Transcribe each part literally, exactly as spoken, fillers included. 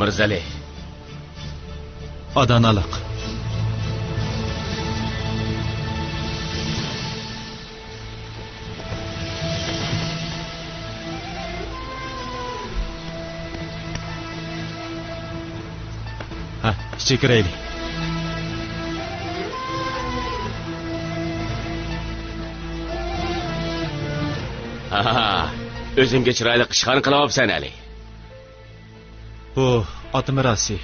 مىرزەلى. ئادانالىق. ھە، ئىچىگە كىرەيلى. ھا، ئۆزۈڭگە چىرايلىق ئىشخانا قىلىۋاپسەن، ئەلى. بۇ ئاتا مىراسى.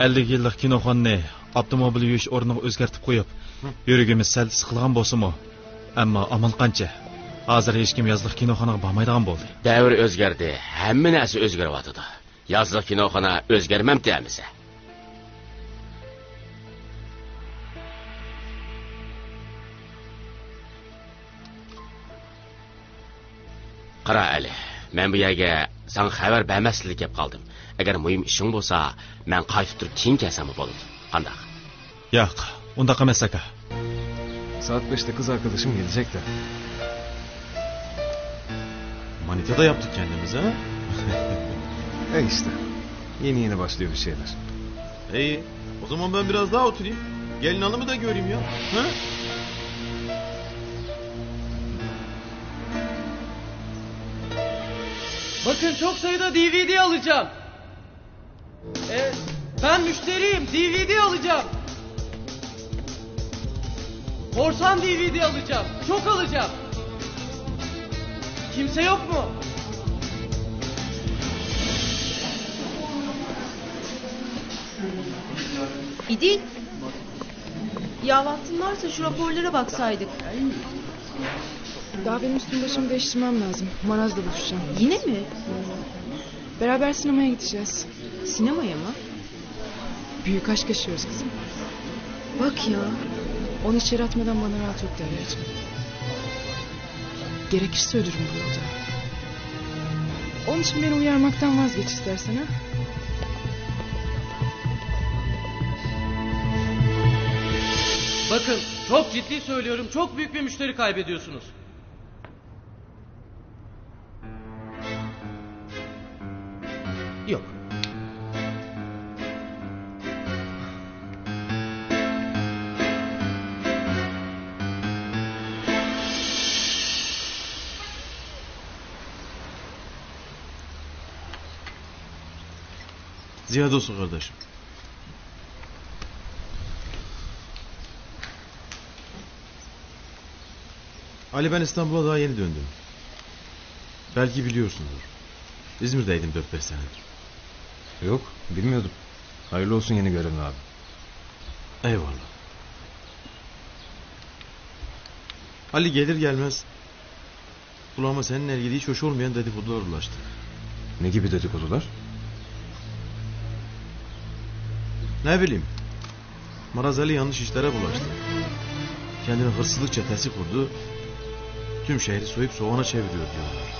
ئەللىك يىللىق كىنوخانىنى ئاپتوموبىل يۇيۇش ئورنىغا ئۆزگەرتىپ قويۇپ، يۈرىكىمىز سەل سىقىلغان بولسىمۇ، ئەمما ئامال قانچە؟ ھازىر ھېچكىم يازلىق كىنوخانىغا بارمايدىغان بولدى. دەۋر ئۆزگەردى، ھەممە نەرسە ئۆزگىرىۋاتىدۇ. يازلىق كىنوخانا ئۆزگەرمەمتى ئەمىسە؟ قارا ئەلى، مەن بۇ يەرگە ساڭا خەۋەر بەرمەسلىككە كەپ قالدىم. ئەگەر مۇھىم ئىشىڭ بولسا، مەن قايتىپ تۇرۇپ كېيىن كەلسەممۇ بولىدۇ. قانداق؟ ياق، ئۇنداق ئەمەس، ئاكا. سائەت بەشتە قىز ئاركىدىشىم كېلىجەكتە. Manita da yaptık kendimize, ha? E işte. Yeni yeni başlıyor bir şeyler. İyi. O zaman ben biraz daha oturayım. Gelin hanımı da göreyim ya. Ha? Bakın, çok sayıda D V D alacağım. E, ben müşteriyim. D V D alacağım. Korsan D V D alacağım. Çok alacağım. Kimse yok mu? İdil. Ya vaktin varsa şu raporlara baksaydık. Daha benim üstüm başımı değiştirmem lazım. Maraz'la buluşacağım. Yine mi? Beraber sinemaya gideceğiz. Sinemaya mı? Büyük aşk yaşıyoruz kızım. Bak ya. Onu içeri atmadan bana rahat yok Deryacığım. Gerekirse ölürüm burada. Onun için beni uyarmaktan vazgeç istersen, ha? Bakın, çok ciddi söylüyorum, çok büyük bir müşteri kaybediyorsunuz. Yok. Ziya dostum kardeşim. Ali, ben İstanbul'a daha yeni döndüm. Belki biliyorsundur. İzmir'deydim dört beş senedir. Yok, bilmiyordum. Hayırlı olsun yeni görevin abi. Eyvallah. Ali, gelir gelmez kulağıma seninle ilgili hiç hoş olmayan dedikodular ulaştı. Ne gibi dedikodular? Ne bileyim. Maraz Ali yanlış işlere bulaştı. Kendine hırsızlık çetesi kurdu. Tüm şehri soyup soğana çeviriyor diyorlar.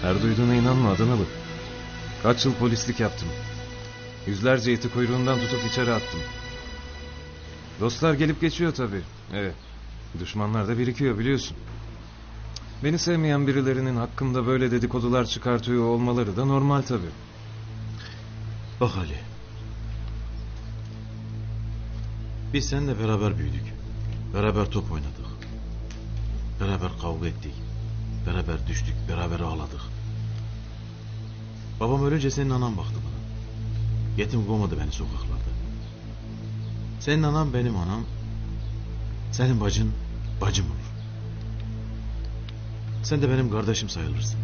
Her duyduğuna inanma Adanalı. Kaç yıl polislik yaptım. Yüzlerce iti kuyruğundan tutup içeri attım. Dostlar gelip geçiyor tabii. Evet. Düşmanlar da birikiyor biliyorsun. Beni sevmeyen birilerinin hakkımda böyle dedikodular çıkartıyor olmaları da normal tabii. Bak Ali. Biz seninle beraber büyüdük. Beraber top oynadık. Beraber kavga ettik. Beraber düştük, beraber ağladık. Babam ölünce senin anan baktı bana. Yetim kovmadı beni sokaklarda. Senin anan benim anam. Senin bacın bacım olur. Sen de benim kardeşim sayılırsın.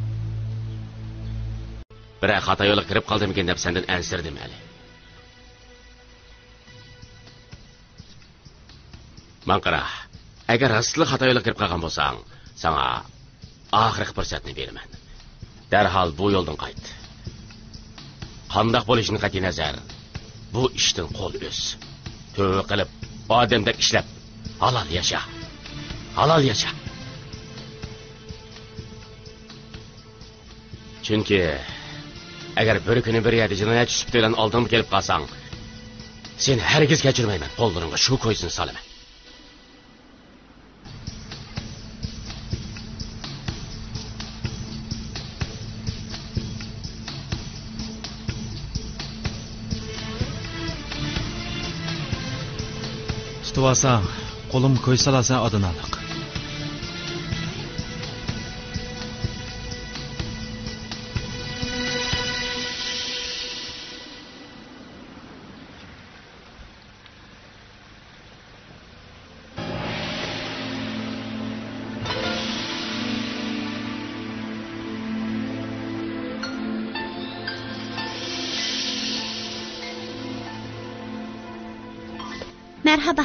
بىرەر خاتا يولغا كىرىپ قالدىمىكىن دەپ سەندىن ئەنسىرىدىم، ئەلى. ماڭا قارا، ئەگەر راستلا خاتا يولغا كىرىپ قالغان بولساڭ، ساڭا ئاخىرقى پۇرسەتنى بېرىمەن. دەرھال بۇ يولدىن قايت. قانداق بولۇشىدىن قەتئىينەزەر، بۇ ئىشتىن قول ئۈز. تۆۋە قىلىپ، ئادەمدەك ئىشلەپ، ھالال ياشا. ھالال ياشا. چۈنكى ئەگەر بىر كۈنى بىر يەردە جىنايەتچى سۈپىتى بىلەن ئالدىڭغا كېلىپ قالساڭ، سېنى ھەرگىز كەچۈرمەيمەن، قوللىرىڭغا شۇ كويزىنى سالىمەن. بارساڭ، قولۇمغا كوي سالارسەن، ئادىنالىق. مەرھابا.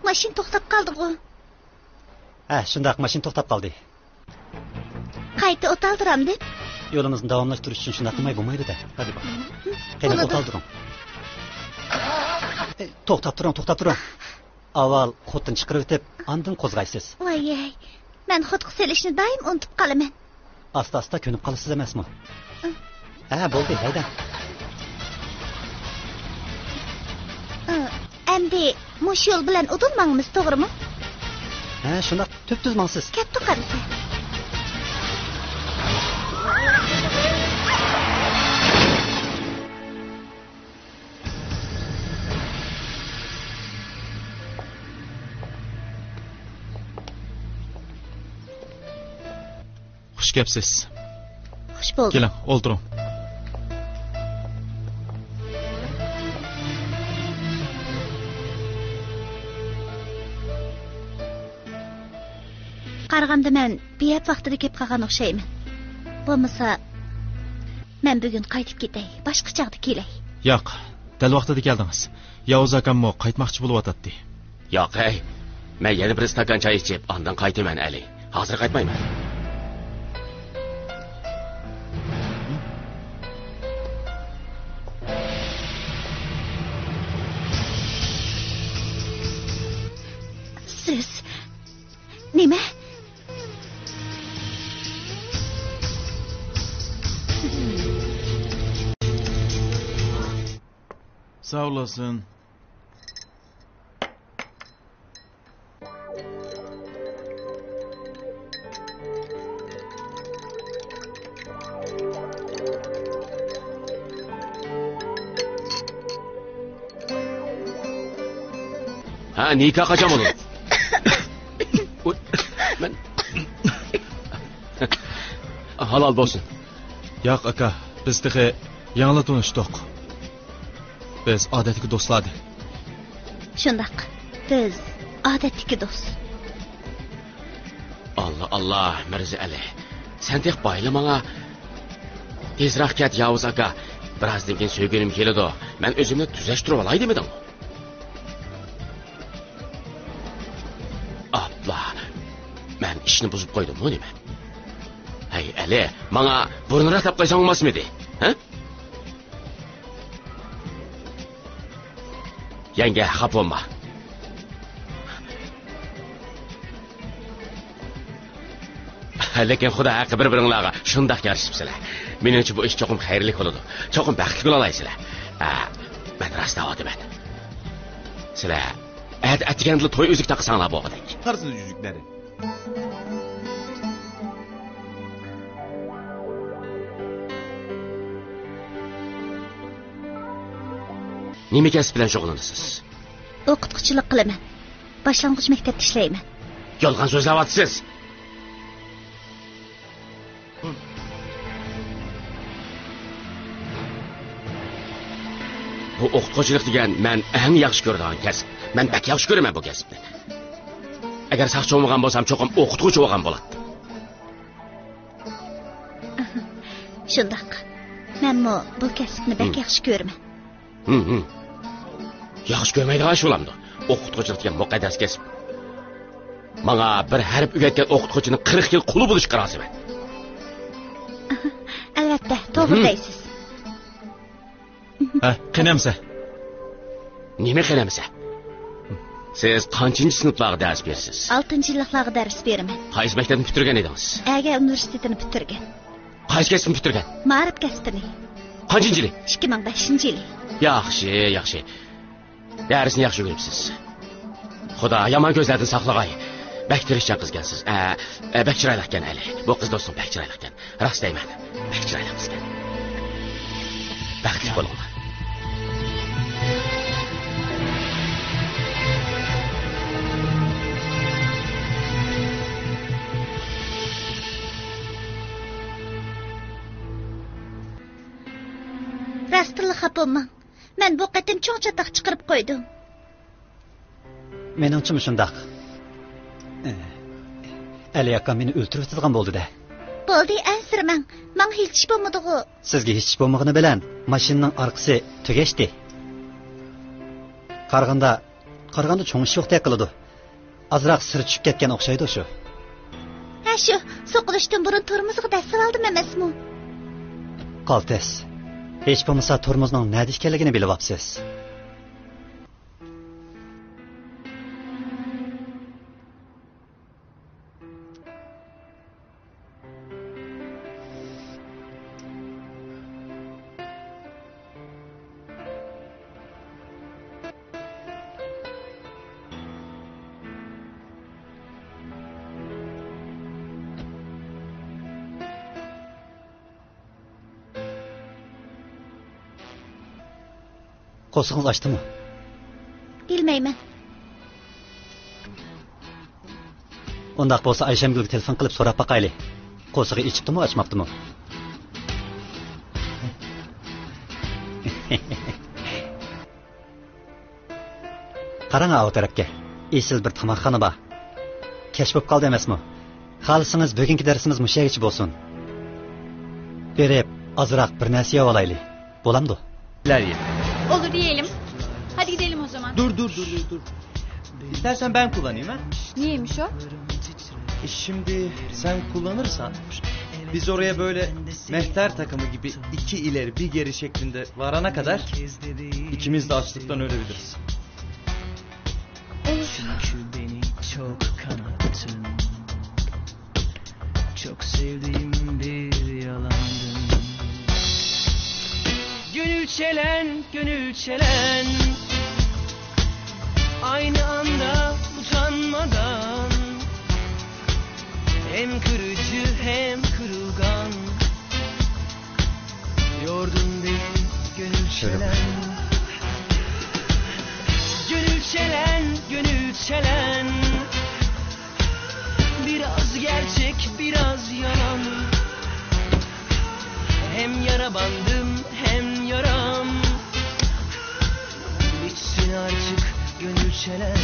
ماشىنا توختاپ قالدىغۇ. ھە، شۇنداق، ماشىنا توختاپ قالدى. قايتا ئوت ئالدۇرامدىم. يولىڭىزنى داۋاملاشتۇرۇش ئۈچۈن شۇنداق قىلماي بولمايدۇ-دە. ھەدە بار. قېنى، بولىدۇ. ئوت ئالدۇرۇڭ. ئە، توختاپ تۇرۇڭ، توختاپ تۇرۇڭ. ئاۋۋال خوتتىن چىقىرىۋېتىپ، ئاندىن قوزغايسىز. ۋايەي، مەن خوتقا سېلىشنى دائىم ئۇنتۇپ قالىمەن. ئاستا-ئاستا كۆنۈپ قالىسىز ئەمەسمۇ؟ ئۇ. ھە، بولدى، ھەيدەڭ. ئۇ، ئەمدى مۇشۇ يول بىلەن ئۇدۇل ماڭىمىز، توغرىمۇ؟ ھە، شۇنداق، تۈپتۈز ماڭىسىز. كەپتۇ قارىسا. خۇش كەپسىز. خۇش بولدۇق. كېلىڭ، ئولتۇرۇڭ. قارىغاندا مەن بىھەپ ۋاقتىدا كېلىپ قالغان ئوخشايمەن. بولمىسا، مەن بۈگۈن قايتىپ كېتەي، باشقا چاغدا كېلەي. ياق، دەل ۋاقتىدا كەلدىڭىز. ياۋۇز ئاكاممۇ قايتماقچى بولۇۋاتاتتى. ياق ھەي، مەن يەنە بىر ئىستاكان چاي ئىچىپ، ئاندىن قايتىمەن ئەلى. ھازىر قايتمايمەن. سىز نېمە؟ ساغ ئولاسىن. ھە، نىكاھ قاچان بولىدۇ؟ ئۇي، مەن، ھالال بولسۇن. ياق، ئاكا، بىز تېخى يېڭىلا تونۇشتۇق. بىز ئادەتتىكى دوستلاردەك. شۇنداق، بىز ئادەتتىكى دوست. ئاللا، ئاللا، مىرزا ئەلى، سەن تېخى بايىلا ماڭا، تېزراق كەت، ياۋۇز ئاكا، بىرازدىن كېيىن سۆيگۈنۈم كېلىدۇ، مەن ئۆزۈمنى تۈزەشتۈرۈۋالاي دېمىدىڭمۇ؟ ئاپلا، مەن ئىشنى بۇزۇپ قويدۇممۇ نېمە؟ ھەي، ئەلى، ماڭا بۇرۇنراق دەپ قويساڭ بولماسمىدى؟ ھە؟ يەڭگە، خاپا بولما. لېكىن خۇدا ھەققى، بىر-بىرىڭلارغا شۇنداق يارىشىپسىلەر. مېنىڭچە، بۇ ئىش چوقۇم خەيرلىك بولىدۇ. چوقۇم بەختلىك بولالايسىلەر. ھە، مەن راست دەۋاتىمەن. سىلەر ئەتە ئەتىگەندىلا توي ئۈزۈك تاقىساڭلار بولغۇدەك. قارىسىنا، يۈزۈكلەر. نېمە كەسىپ بىلەن شۇغۇللىنىسىز؟ ئوقۇتقۇچىلىق قىلىمەن. باشلانغۇچ مەكتەپتە ئىشلەيمەن. يالغان سۆزلەۋاتىسىز. بۇ ئوقۇتقۇچىلىق دېگەن مەن ئەڭ ياخشى كۆرىدىغان كەسىپ. مەن بەك ياخشى كۆرىمەن بۇ كەسىپنى. ئەگەر ساقچى بولمىغان بولسام، چوقۇم ئوقۇتقۇچى بولغان بولاتتىم. شۇنداق. مەنمۇ بۇ كەسىپنى بەك ھىم. ياخشى كۆرىمەن. ھىم، ھىم. ياخشى كۆرمەيدىغان ئىش بولامدۇ؟ ئوقۇتقۇچىلىق دېگەن مۇقەددەس كەسىپ. ماڭا بىر ھەرپ ئۆگەتكەن ئوقۇتقۇچىنىڭ قىرىق يىل قۇلى بولۇشقا رازىمەن. ئەلۋەتتە، توغرا ھىم. دەيسىز. ھە، قېنى ئەمىسە؟ نېمە قېنى ئەمىسە؟ سىز قانچىنچى سىنىپلارغا دەرس بېرىسىز؟ ئالتىنچى يىللىقلارغا دەرس بېرىمەن. قايسى مەكتەپنى پۈتتۈرگەن ئىدىڭىز؟ ئەگە ئۇنىۋېرسىتېتىنى پۈتتۈرگەن. قايسى كەسىپنى پۈتتۈرگەن؟ مائارىپ كەسپىنى. قانچىنچى يىلى؟ ئىككى مىڭ بەشىنچى يىلى. ياخشى، ياخشى. دەرسنى ياخشى ئۆگىنىپسىز. خۇدا يامان كۆزلەردىن ساقلىغاي. بەك تىرىشچان قىزكەنسىز. ئە، ئە، بەك چىرايلىقكەن ھەلى. بۇ قىز دوستۇم بەك چىرايلىقكەن. راست دەيمەن. بەك چىرايلىق قىزكەن. بەختلىك بولۇڭلار. راستتىنلا خاپا بولماڭ. مەن بۇ قېتىم چوڭ چاتاق چىقىرىپ قويدۇم. مېنىڭچىمۇ شۇنداق. ئەلى ئاكام مېنى ئۆلتۈرۈۋېتىدىغان بولدى-دە. بولدى، ئەنسىرىمەڭ. ماڭا ھېچ ئىش بولمىدىغۇ. سىزگە ھېچ ئىش بولمىغىنى بىلەن ماشىنىنىڭ ئارقىسى تۈگەشتى. قارىغاندا، قارىغاندا چوڭ ئىش يوقتەك قىلىدۇ. ئازراق سىرى چۈشۈپ كەتكەن ئوخشايدۇ شۇ. ھە شۇ، سوقۇلۇشتىن بۇرۇن تورمۇزغا دەسسىۋالدىم ئەمەسمۇ؟ قالتىس. ھېچ بولمىسا تورمۇزنىڭ نەدە ئىكەنلىكىنى بىلىۋاپسىز. قورسىقىڭىز ئاچتىمۇ؟ بىلمەيمەن. ئۇنداق بولسا ئايشەمگۈلگە تېلېفون قىلىپ سوراپ باقايلى. قورسىقى ئېچىپتىمۇ، ئاچماپتىمۇ؟ قاراڭ ئاۋۇ تەرەپكە. ئېسىل بىر تاماقخانا بار. كەچ بولۇپ قالدى ئەمەسمۇ؟ خالىسىڭىز بۈگۈنكى دەرسىمىز مۇشۇ يەرگىچە بولسۇن. بېرىپ ئازراق بىر نەرسە يەۋالايلى. بولامدۇ؟ Olur diyelim. Hadi gidelim o zaman. Dur, dur, dur, dur, dur. İstersen ben kullanayım, ha? Niyeymiş o? E, şimdi sen kullanırsan, biz oraya böyle mehter takımı gibi iki ileri bir geri şeklinde varana kadar ikimiz de açlıktan ölebiliriz. Olur. Çünkü beni çok kanattın. Çok sevdiğim bir yalandın. Gönül çelen, gönül çelen. Aynı anda utanmadan. Hem kırıcı hem kırılgan. Yordun beni gönül çelen. Gönül çelen, gönül çelen. Biraz gerçek, biraz yalan. Hem yara bandım, hem yaram. Bitsin artık gönül çelen.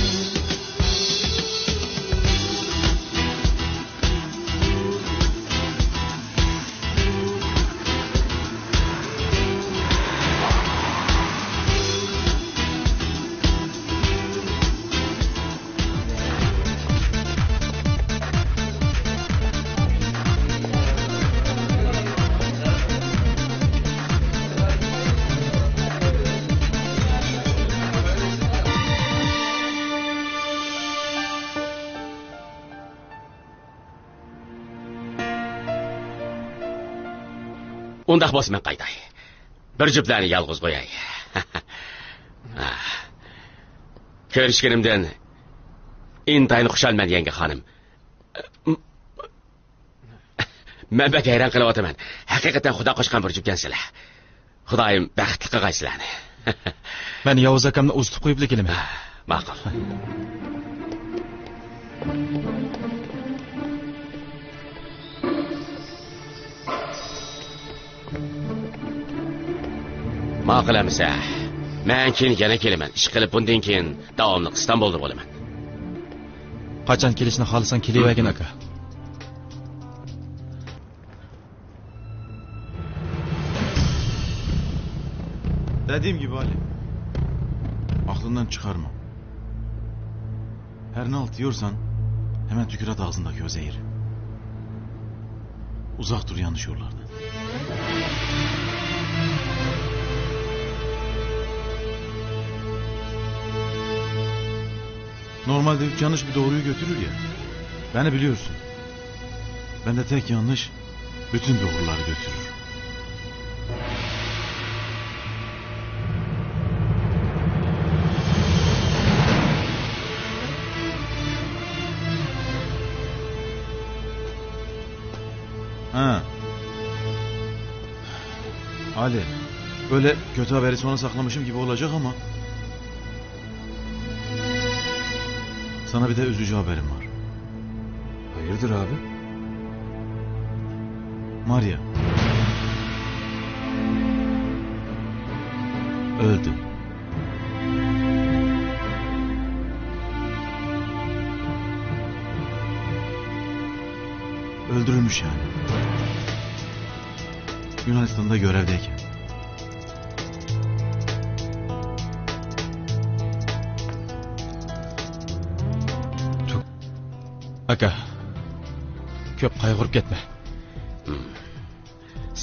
ئۇنداق بولسا مەن قايتاي. بىر جۈپلەرنى يالغۇز قوياي. كۆرۈشكىنىمدىن ئىنتايىن خۇشالمەن، يەڭگە خانىم. مەن بەك ھەيران قېلىۋاتىمەن. ھەقىقەتەن خۇدا قوشقان بىر جۈپكەنسىلەر. خۇدايىم بەختلىك قىلغاي سىلەرنى. مەن ياۋۇز ئاكامنى ئۇزىتىپ قويۇپلا كېلىمەن. ماقۇل. ماقۇل ئەمىسە. مەن كېيىن يەنە كېلىمەن. ئىشقىلىپ بۇندىن كېيىن داۋاملىق ئىستانبۇلدا بولىمەن. قاچان كېلىشنى خالىساڭ كېلىۋەرگىن، ئاكا. Dediğim gibi Ali. Aklından çıkarma. Her ne halt yiyorsan hemen tükür at ağzındaki o zehiri. Uzak dur yanlış yollardan. Normalde üç yanlış bir doğruyu götürür ya. Beni biliyorsun. Bende tek yanlış bütün doğruları götürür. Ha. Ali, böyle kötü haberi sona saklamışım gibi olacak ama sana bir de üzücü haberim var. Hayırdır abi? Maria. Öldü. Öldürülmüş yani. Yunanistan'da görevdeyken. ئاكا، كۆپ قايغۇرۇپ كەتمە.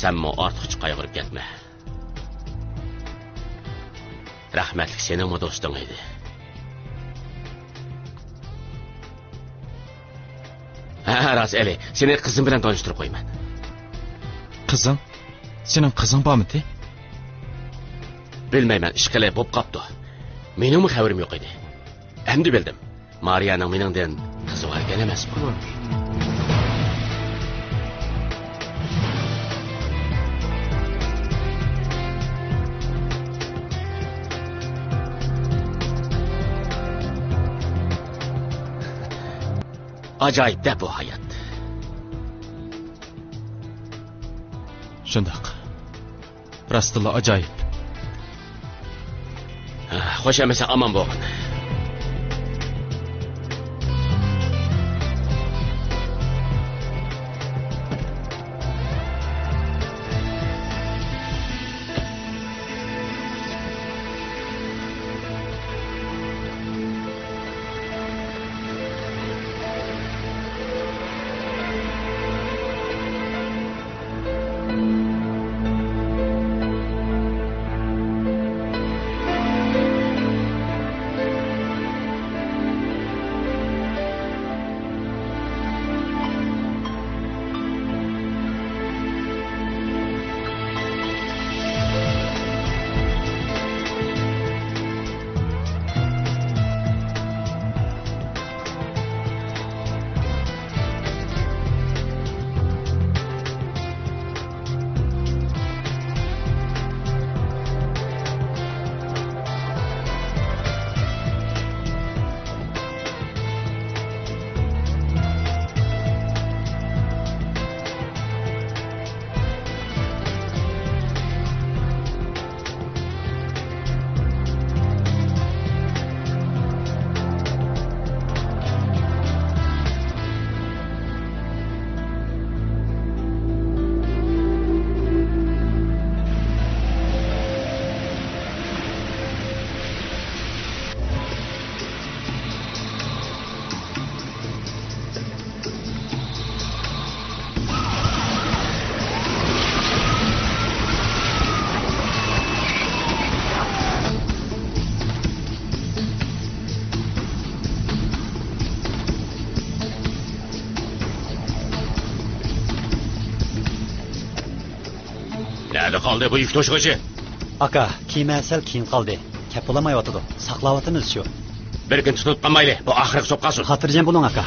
سەنمۇ ئارتۇقچە قايغۇرۇپ كەتمە. رەھمەتلىك سېنىڭمۇ دوستۇڭ ئىدى. ھە، راست، ئەلى، سېنى قىزىم بىلەن تونۇشتۇرۇپ قويىمەن. قىزىڭ؟ سېنىڭ قىزىڭ بارمىدى؟ بىلمەيمەن، ئىشقىلىپ بوپ قاپتۇ. مېنىڭمۇ خەۋىرىم يوق ئىدى. ئەمدى بىلدىم. مارىيانىڭ مېنىڭدىن قىزى بار ئىكەن ئەمەسمۇ؟ ئاجايىپ-دە بۇ ھايات. شۇنداق. راستتىنلا ئاجايىپ. خوش ئەمىسە، ئامان بولغىن. نەدە قالدى بۇ يۈك توشۇغۇچى؟ ئاكا، كېمە سەل كېيىن قالدى. كەپ بولالمايۋاتىدۇ. ساقلاۋاتىمىز شۇ. بىر كۈن تۇتۇپ قالمايلى. بۇ ئاخىرقى سوپقا قالسۇن. خاتىرجەم بولۇڭ، ئاكا.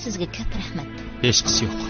سىزگە كۆپ رەھمەت. ھېچقىسى يوق.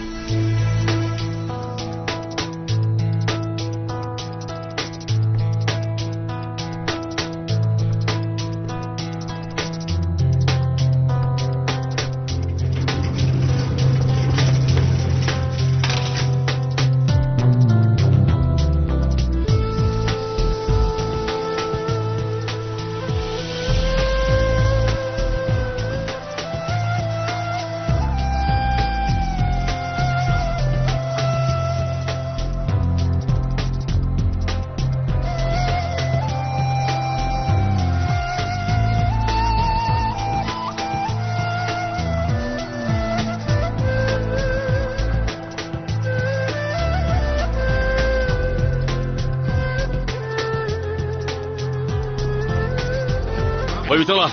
قويۇۋېتىڭلار!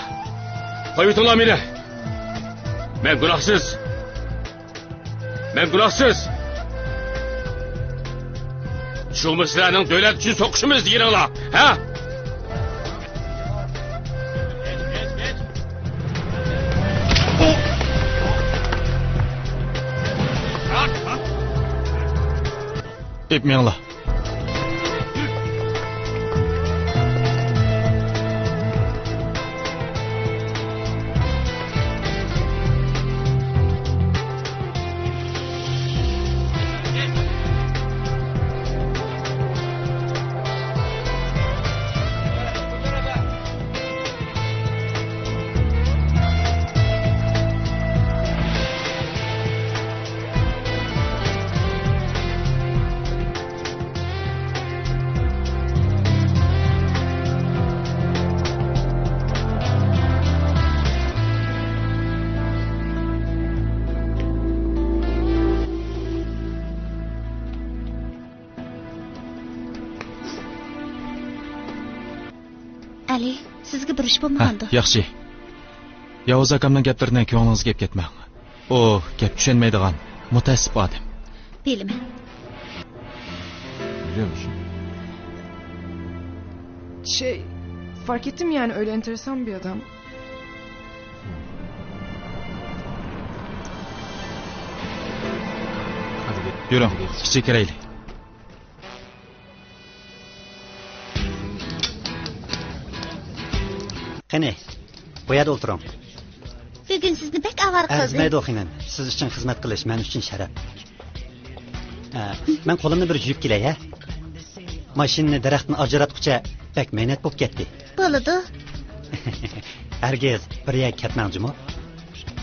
قويۇۋېتىڭلار مېنى! مەن گۇناھسىز! مەن گۇناھسىز! شۇمۇ سىلەرنىڭ دۆلەت ئۈچۈن سوقۇشىمىز دېگىنىڭلار، ھە؟ ئېلىپ مېڭىڭلار. ئەلى، سىزگە بىر ئىش ھە، بولمىغاندۇ؟ ياخشى. ياۋۇز ئاكامنىڭ گەپلىرىنى كۆڭلىڭىزگە ئېلىپ كەتمەڭ. ئۇ گەپ چۈشەنمەيدىغان، مۇتەئەسسىپ ئادەم. بىلىمەن. Biliyor musun? Şey, fark ettim yani, öyle enteresan bir adam. Hadi gel. يۈرۈڭ، ئىچىگە كىرەيلى. قېنى، بۇ يەردە ئولتۇرۇڭ. بۈگۈن سىزنى بەك ئاۋارە قىلدىم. ئەرزىمەيدۇ خېنىم، سىز ئۈچۈن خىزمەت قىلىش مەن ئۈچۈن شەرەپ. ئە، مەن قولۇمنى بىر يۇيۇپ كېلەي ھە. ماشىنىنى دەرەختىن ئاجراتقۇچە بەك مەينەت بولۇپ كەتتى. بولىدۇ. ھەرگىز بىر يەرگە كەتمەڭ جۇمۇ.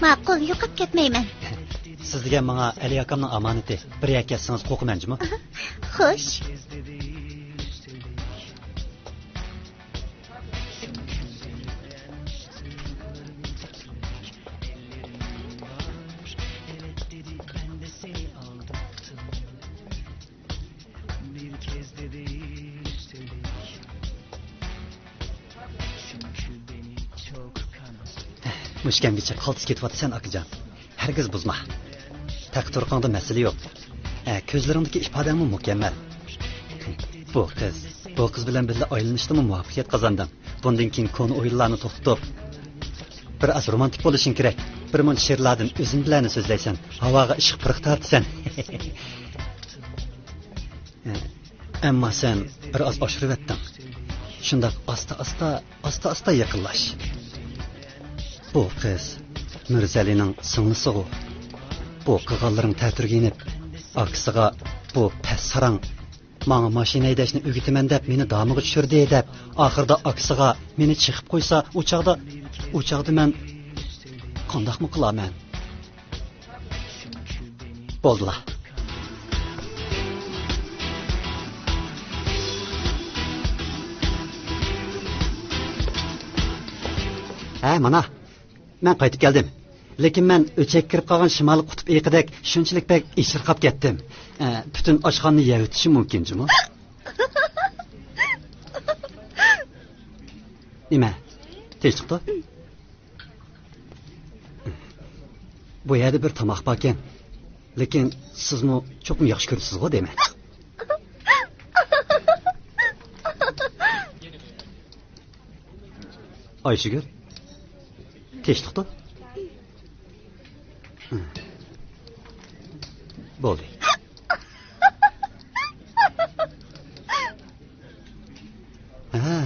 ماقۇل، يوقاپ كەتمەيمەن. سىز دېگەن ماڭا ئەلى ئاكامنىڭ ئامانىتى. بىر يەرگە كەتسىڭىز قورقىمەن جۇمۇ. خوش. مۇشۇ گەمگىچە قالتىس كېتىۋاتىسەن، ئاكىجان. ھەرگىز بۇزما. تەقى-تۇرقۇڭدا مەسىلە يوق. ھە، كۆزلىرىڭدىكى ئىپادەڭمۇ مۇكەممەل. بۇ قىز، بۇ قىز بىلەن بىللە ئايلىنىشتىمۇ مۇۋەپپەقىيەت قازاندىڭ. بۇندىن كېيىن كونا ئويۇنلارنى توختىتىپ، بىر ئاز رومانتىك بولۇشۇڭ كېرەك. بىر مۇنچە شېئىرلاردىن ئۈزۈندىلەرنى سۆزلەيسەن، ھاۋاغا ئىشق پۇرىقى تارتىسەن. ئەمما سەن بىر ئاز ئاشۇرۇۋەتتىڭ. شۇنداق ئاستا-ئاستا، ئاستا-ئاستا يېقىنلاش. بۇ قىز مىرزەلىنىڭ سىڭلىسىغۇ. بۇ قىلغانلىرىڭ تەتۈرگە يېنىپ، ئاكىسىغا بۇ پەس ساراڭ ماڭا ماشىنا ھەيدەشنى ئۆگىتىمەن دەپ مېنى دامىغا چۈشۈردى دەپ، ئاخىرىدا ئاكىسىغا مېنى چېقىپ قويسا، ئۇ چاغدا، ئۇ چاغدا مەن قانداقمۇ قىلارمەن؟ بولدىلا. ھە، مانا، مەن قايتىپ كەلدىم. لېكىن مەن ئۆچەككە كىرىپ قالغان شىمالىي قۇتۇپ ئېيىقىدەك شۇنچىلىك بەك ئېچىرقاپ كەتتىم. ئە، پۈتۈن ئاشخانىنى يەۋېتىشىم مۇمكىن جۇمۇ. نېمە؟ تىنچلىقتا؟ بۇ يەردە بىر تاماق باركەن. لېكىن سىزمۇ چوقۇم ياخشى كۆرىسىزغۇ دەيمەن. ئايشىگۈل، تىنچلىقتا؟ بولدى. ھە،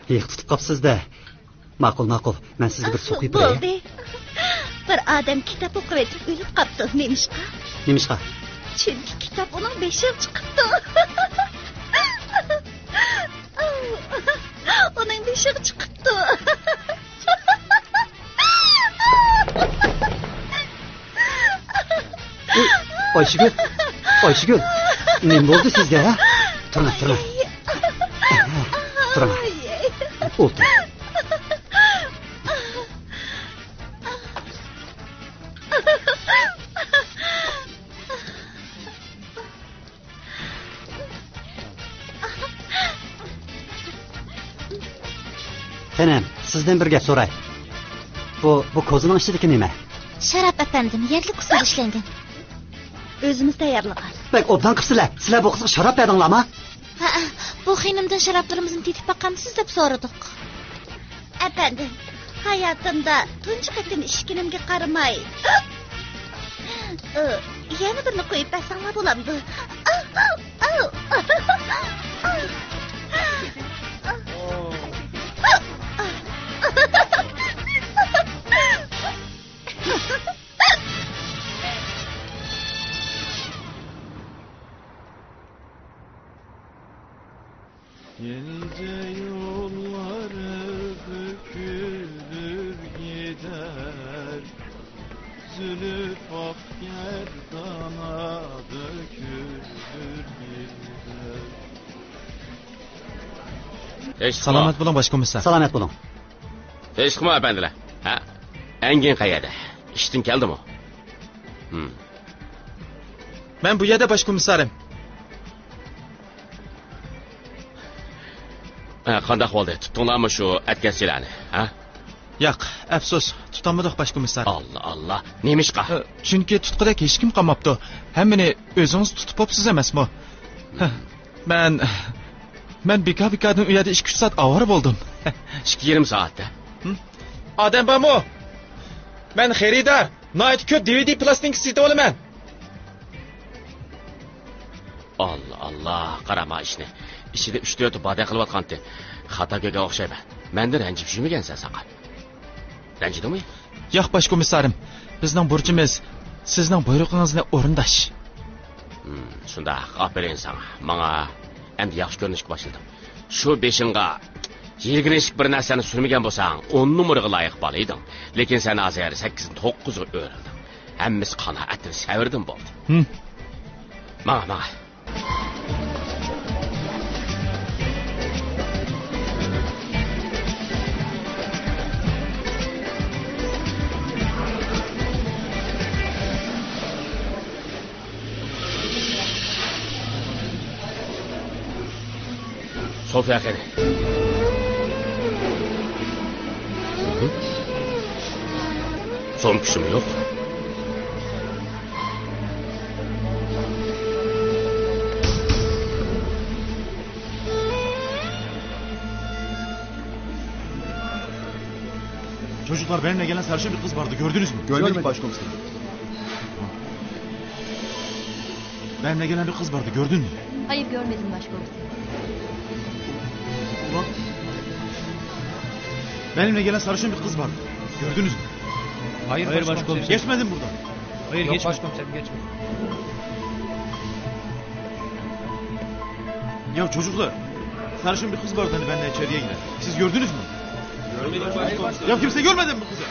ھېيىق تۇتۇپ قاپسىز-دە. ماقۇل، ماقۇل. مەن سىزگە بىر سۇ قۇيۇپ بېرەي. بولدى. بىر ئادەم كىتاب ئوقۇۋېتىپ ئۆلۈپ قاپتۇ. نېمىشقا؟ نېمىشقا؟ چۈنكى كىتاب ئۇنىڭ بېشىغا چىقىپتۇ. ئۇنىڭ بېشىغا چىقىپتۇ. ئۇي، ئايشىگۈل، ئايشىگۈل، نېمە بولدى سىزگە، ھە؟ تۇرۇڭ، تۇرۇڭ. تۇرۇڭ. ئولتۇرۇڭ. خېنىم، سىزدىن بىر گەپ سوراي. بۇ، بۇ كوزىنىڭ ئىچىدىكى نېمە؟ شاراب ئەپەندىم، يەرلىك ئۇسۇلدا ئىشلەنگەن. ئۆزىمىز تەييارلىغان. بەك ئوبدان قىپسىلە. سىلەر بۇ قىزغا شاراب بەردىڭلارمۇ؟ ھەئە، بۇ خېنىمدىن شارابلىرىمىزنى تېتىپ باقامسىز دەپ سورىدۇق. ئەپەندىم، ھاياتىمدا تۇنجى قېتىم ئىچكىنىمگە قارىماي، يەنە بىرنى قويۇپ بەرسەڭلار بولامدۇ؟ يېنىچە يوللار بۈكۈلۈپ كېتەر، زۈلپى ئاق گەردانا بۈكۈلۈپ كېتەر. ھېچ قىلما. سالامەت بولۇڭ، باش كومىسسار. سالامەت بولۇڭ. ھېچ قىلما، ئەپەندىلەر. ھە؟ ئەنگىن قەيەردە؟ ئىشتىن كەلدىمۇ؟ ھىم. مەن بۇ يەردە، باش كومىسسارىم. ھە، قانداق بولدى؟ تۇتتۇڭلارمۇ شۇ ئەتكەسچىلەرنى، ھە؟ ياق، ئەپسۇس، تۇتالمىدۇق، باش كومىسسار. ئاللا، ئاللا، نېمىشقا؟ ئە، چۈنكى تۇتقۇدەك ھېچكىم قالماپتۇ. ھەممىنى ئۆزىڭىز تۇتۇپ بوپسىز ئەمەسمۇ؟ ھە، مەن، مەن بىكار-بىكاردىن ئۇ يەردە ئىككى-ئۈچ سائەت ئاۋارە بولدۇم. ئىككى يېرىم سائەتتە؟ ھىم؟ ئادەم بارمۇ؟ مەن خېرىدار، ناھايىتى كۆپ دى ۋى دى پىلاستىنكا سېتىۋالىمەن. ئاللا، ئاللا، قارا ما ئىشنى. ئىچىدە ئۈچ-تۆتى بادە قىلىۋاتقانتى. خاتا كۆرگەن ئوخشايمەن. مەندىن رەنجىپ يۈرمىگەنسەن ساقا. رەنجىدىڭمۇ؟ ياق، باش كومىسسارىم. بىزنىڭ بۇرچىمىز سىزنىڭ بۇيرۇقىڭىزنى ئورۇنداش. ھىم، شۇنداق. ئاپىرىن ساڭا. ماڭا ئەمدى ياخشى كۆرۈنۈشكە باشلىدىڭ. شۇ بېشىڭغا يىرگىنچلىك بىر نەرسىنى سۈرمىگەن بولساڭ، ئون نومۇرغا لايىق بالا ئىدىڭ. لېكىن سەن ھازىر سەككىزدىن توققۇزغا ئۆرۈلدۈڭ. ھەممىسى قانائەتتىن، سەۋردىن بولدى. ھىم. ماڭا، ماڭا. سوفيا قېنى؟ سومكىسىمۇ يوق. Çocuklar, benimle gelen sarışın bir kız vardı, gördünüz mü? Görmedik başkomiserim. Benimle gelen bir kız vardı, gördün mü? Hayır, görmedim başkomiserim. Ulan. Benimle gelen sarışın bir kız vardı, gördünüz mü? Hayır, başkomiserim. Geçmedin buradan. Hayır, yok, geçmedim başkomiserim, geçmedim. Ya çocuklar, sarışın bir kız vardı hani benimle içeriye giren. Siz gördünüz mü? Görmedik başkomiserim. Ya kimse görmedi mi bu kızı?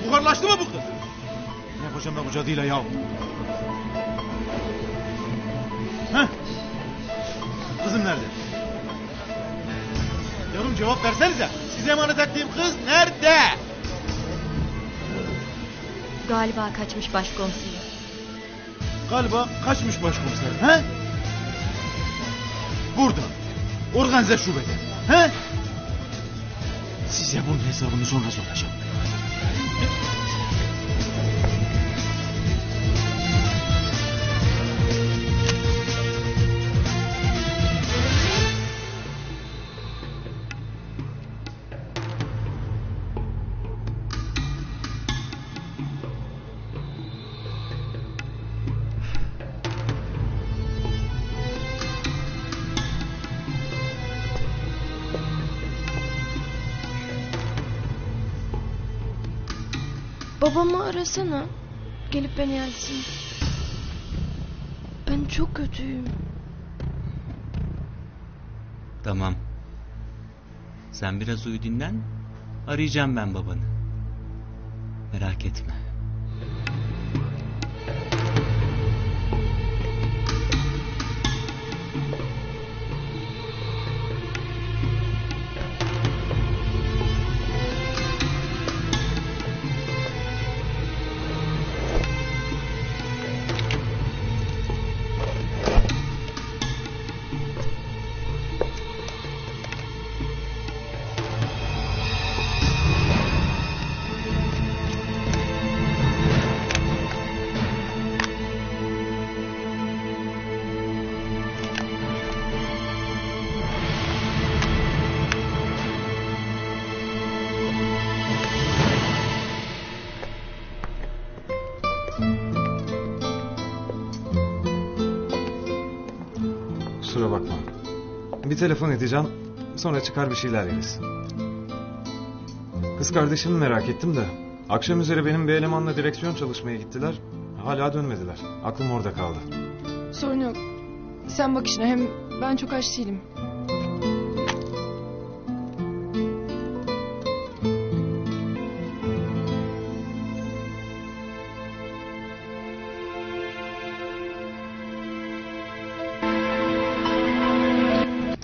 Buharlaştı mı bu kız? Ne yapacağım ben bu cadıyla ya? Heh? Kızım nerede? Yavrum, cevap versenize. Size emanet ettiğim kız nerede? Galiba kaçmış başkomiserim. Galiba kaçmış başkomiserim, he? Burada. Organize şubede. He? Size bunun hesabını sonra soracağım. Babamı arasana. Gelip beni alsın. Ben çok kötüyüm. Tamam. Sen biraz uyu, dinlen. Arayacağım ben babanı. Merak etme. Kusura bakma. Bir telefon edeceğim. Sonra çıkar bir şeyler yeriz. Kız kardeşimi merak ettim de. Akşam üzeri benim bir elemanla direksiyon çalışmaya gittiler. Hala dönmediler. Aklım orada kaldı. Sorun yok. Sen bak işine, hem ben çok aç değilim.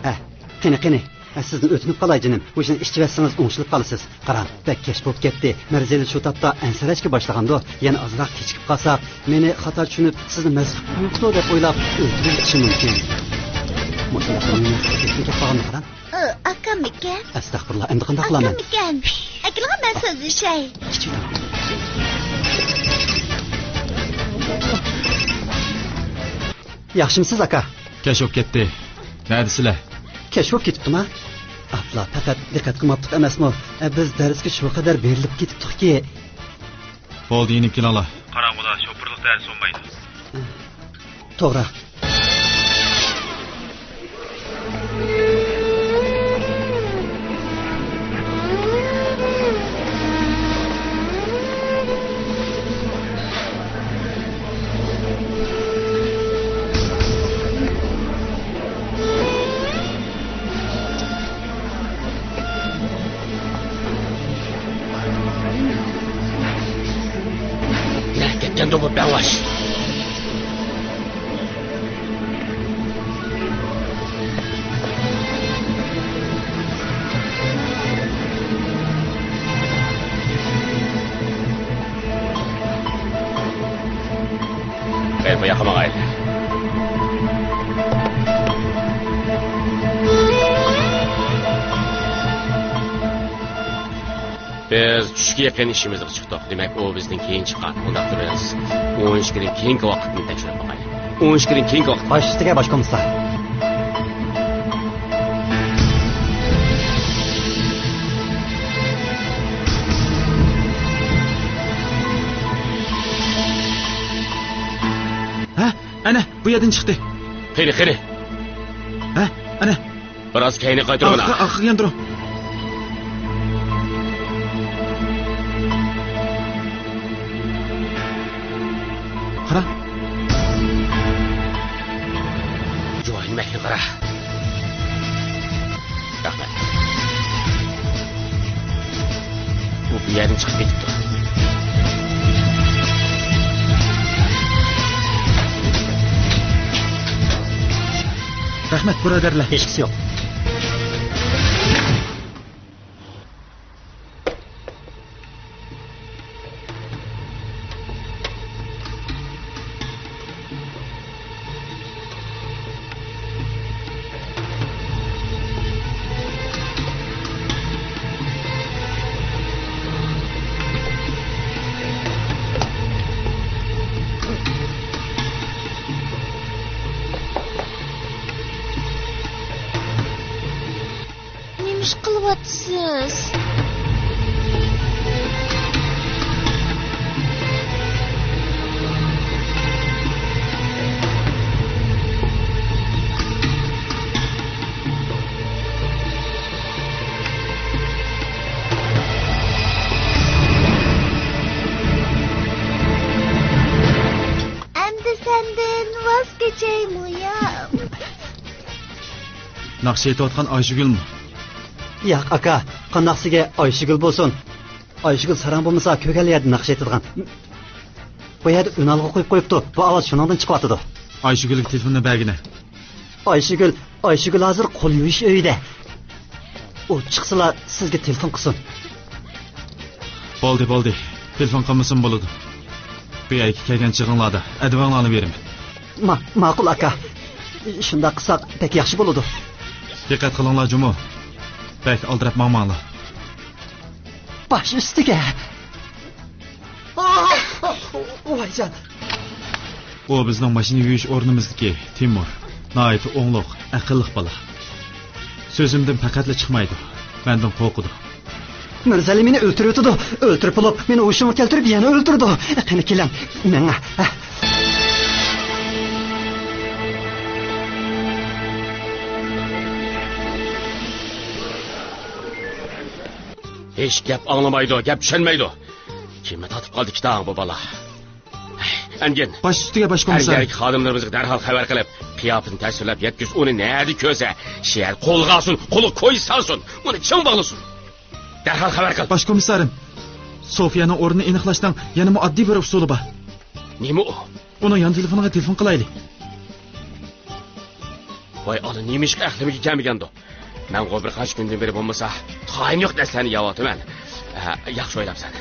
ھە، قېنى، قېنى، ھە، سىزدىن ئۆتۈنۈپ قالاي جېنىم، مۇشۇنى ئىچىۋەتسىڭىز ئوڭشىلىپ قالىسىز. قاراڭ، بەك كەچ بولۇپ كەتتى. مەرزىلى شۇ تاپتا ئەنسىرەشكە باشلىغاندۇ. يەنە ئازراق كېچىكىپ قالساق، مېنى خاتا چۈشىنىپ، سىزنى مەست قىلىپ قويۇپتۇ دەپ ئويلاپ ئۆلتۈرۈۋېتىشى مۇمكىن. مۇشۇنداق مېنى كەتمىكەپ قالغاننى قاراڭ. ئۇ ئاكاممىكەن؟ ئەستەغپۇرۇللا، ئەمدى قانداق قىلارمەن؟ ئاكاممىكەن؟ ئەكېلىڭە، مەن سۆزلىشەي. ياخشىمسىز، ئاكا؟ كەچ بولۇپ كەتتى. نەدىسىلەر؟ كەچ بولۇپ كېتىپتىما؟ ئاپلا، پەقەت دىققەت قىلماپتۇق ئەمەسمۇ؟ بىز دەرسكە شۇ قەدەر بېرىلىپ كېتىپتۇقكى. بولدى، يېنىپ كېلىڭلار. قاراڭغۇدا شوپۇرلۇق دەرسى بولمايدۇ. توغرا. يە، كەتكەندۇ بۇ بەڭۋاش؟ قېنى، بۇ ياققا ماڭايلى. بىز چۈشكە يېقىن ئىشىمىزغا چىقتۇق. دېمەك، ئۇ بىزدىن كېيىن چىققان. ئۇنداقتا بىز ئون ئىككىدىن كېيىنكى ۋاقىتنى تەكشۈرۈپ باقايلى. ئون ئىككىدىن كېيىنكى ۋاقىت. باش ئۈستىگە، باش كومىسسار. ھە، ئەنە، بۇ يەردىن چىقتى. قېنى، قېنى. ھە، ئەنە. بىراز كەينىگە قايتۇرغىنا. ئارقا، ئارقىغا يان تۇرۇڭ. قارا. جۇۋايىنى مەھكەم قارا. رەھمەت. ئۇ بۇ يەردىن چىقىپ كېتىپتۇ. رەھمەت، بۇرادەرلەر. ھېچقىسى يوق. نېمە ئىش قىلىۋاتىسىز؟ ناخشا ئېيتىۋاتقان ئايشىگۈلمۇ؟ ياق، ئاكا، قانداق سىزگە ئايشىگۈل بولسۇن؟ ئايشىگۈل ساراڭ بولمىسا، كۆرگەنلا يەردە ناخشا ئېيتىدىغان. بۇ يەردە ئۈنئالغۇ قويۇپ قويۇپتۇ. بۇ ئاۋاز شۇنىڭدىن چىقىۋاتىدۇ. ئايشىگۈلگە تېلېفوننى بەرگىنە. ئايشىگۈل، ئايشىگۈل ھازىر قول يۇيۇش ئۆيىدە. ئۇ چىقسىلا سىزگە تېلېفون قىلسۇن. بولدى، بولدى. تېلېفون قىلمىسىمۇ بولىدۇ. بۇ يەرگە كەلگەن چېغىڭلاردا ئەدىپىڭلارنى بېرىمەن. ما-، ماقۇل، ئاكا. شۇنداق قىلساق بەك ياخشى بولىدۇ. دىققەت قىلىڭلار جۇمۇ. بەك ئالدىراپ ماڭماڭلار. باش ئۈستىگە. ۋايجان. ئۇ بىزنىڭ ماشىنا يۇيۇش ئورنىمىزدىكى تىمۇر. ناھايىتى ئوڭلۇق، ئەقىللىق بالا. سۆزۈمدىن پەقەتلا چىقمايدۇ. مەندىن قورقىدۇ. مىرزەلى مېنى ئۆلتۈرۈۋېتىدۇ. ئۆلتۈرۈپ بولۇپ، مېنى ھوشۇمغا كەلتۈرۈپ يەنە ئۆلتۈرىدۇ. قېنى كېلىڭ، مېڭە. ھېچ گەپ ئاڭلىمايدۇ، گەپ چۈشەنمەيدۇ. كىمنى تارتىپ قالدى كىتاڭ بۇ بالا؟ ئەنگىن. باش ئۈستىگە، باش ھەر كومىسسار. يەرلىك خادىملىرىمىزغا دەرھال خەۋەر قىلىپ، قىياپىتىنى تەسۋىرلەپ يەتكۈز، ئۇنى نەدە كۆرسە، شەھەر قولغا ئالسۇن، قولىغا كويزا سالسۇن، ئۇنى چىڭ باغلىسۇن. دەرھال خەۋەر قىل. باش كومىسسارىم، سوفىيەنىڭ ئورنىنى ئېنىقلاشنىڭ يەنىمۇ ئاددىي بىر ئۇسۇلى بار. نېمە ئۇ؟ ئۇنىڭ يان تېلېفونىغا تېلېفون قىلايلى. ۋاي، ئانا، نېمىشقا ئەقلىمگە كەلمىگەندۇ؟ مەنغۇ بىر قانچە كۈندىن بېرى بولمىسا، تايىنى يوق نەرسىلەرنى يەۋاتىمەن. ھە، ياخشى ئويلاپسەن.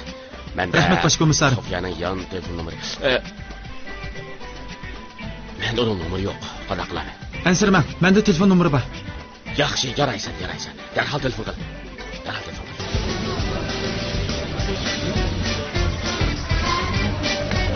مەندە رەھمەت، باش كومىسسار. سوفىيەنىڭ يان تېلېفون نومۇرى. ئە، مەندە ئۇنىڭ نومۇرى يوق. قانداق قىلار؟ ئەنسىرىمەڭ، مەندە تېلېفون نومۇرى بار. ياخشى، يارايسەن، يارايسەن. دەرھال تېلېفون قىل. دەرھال تېلېفون قىل.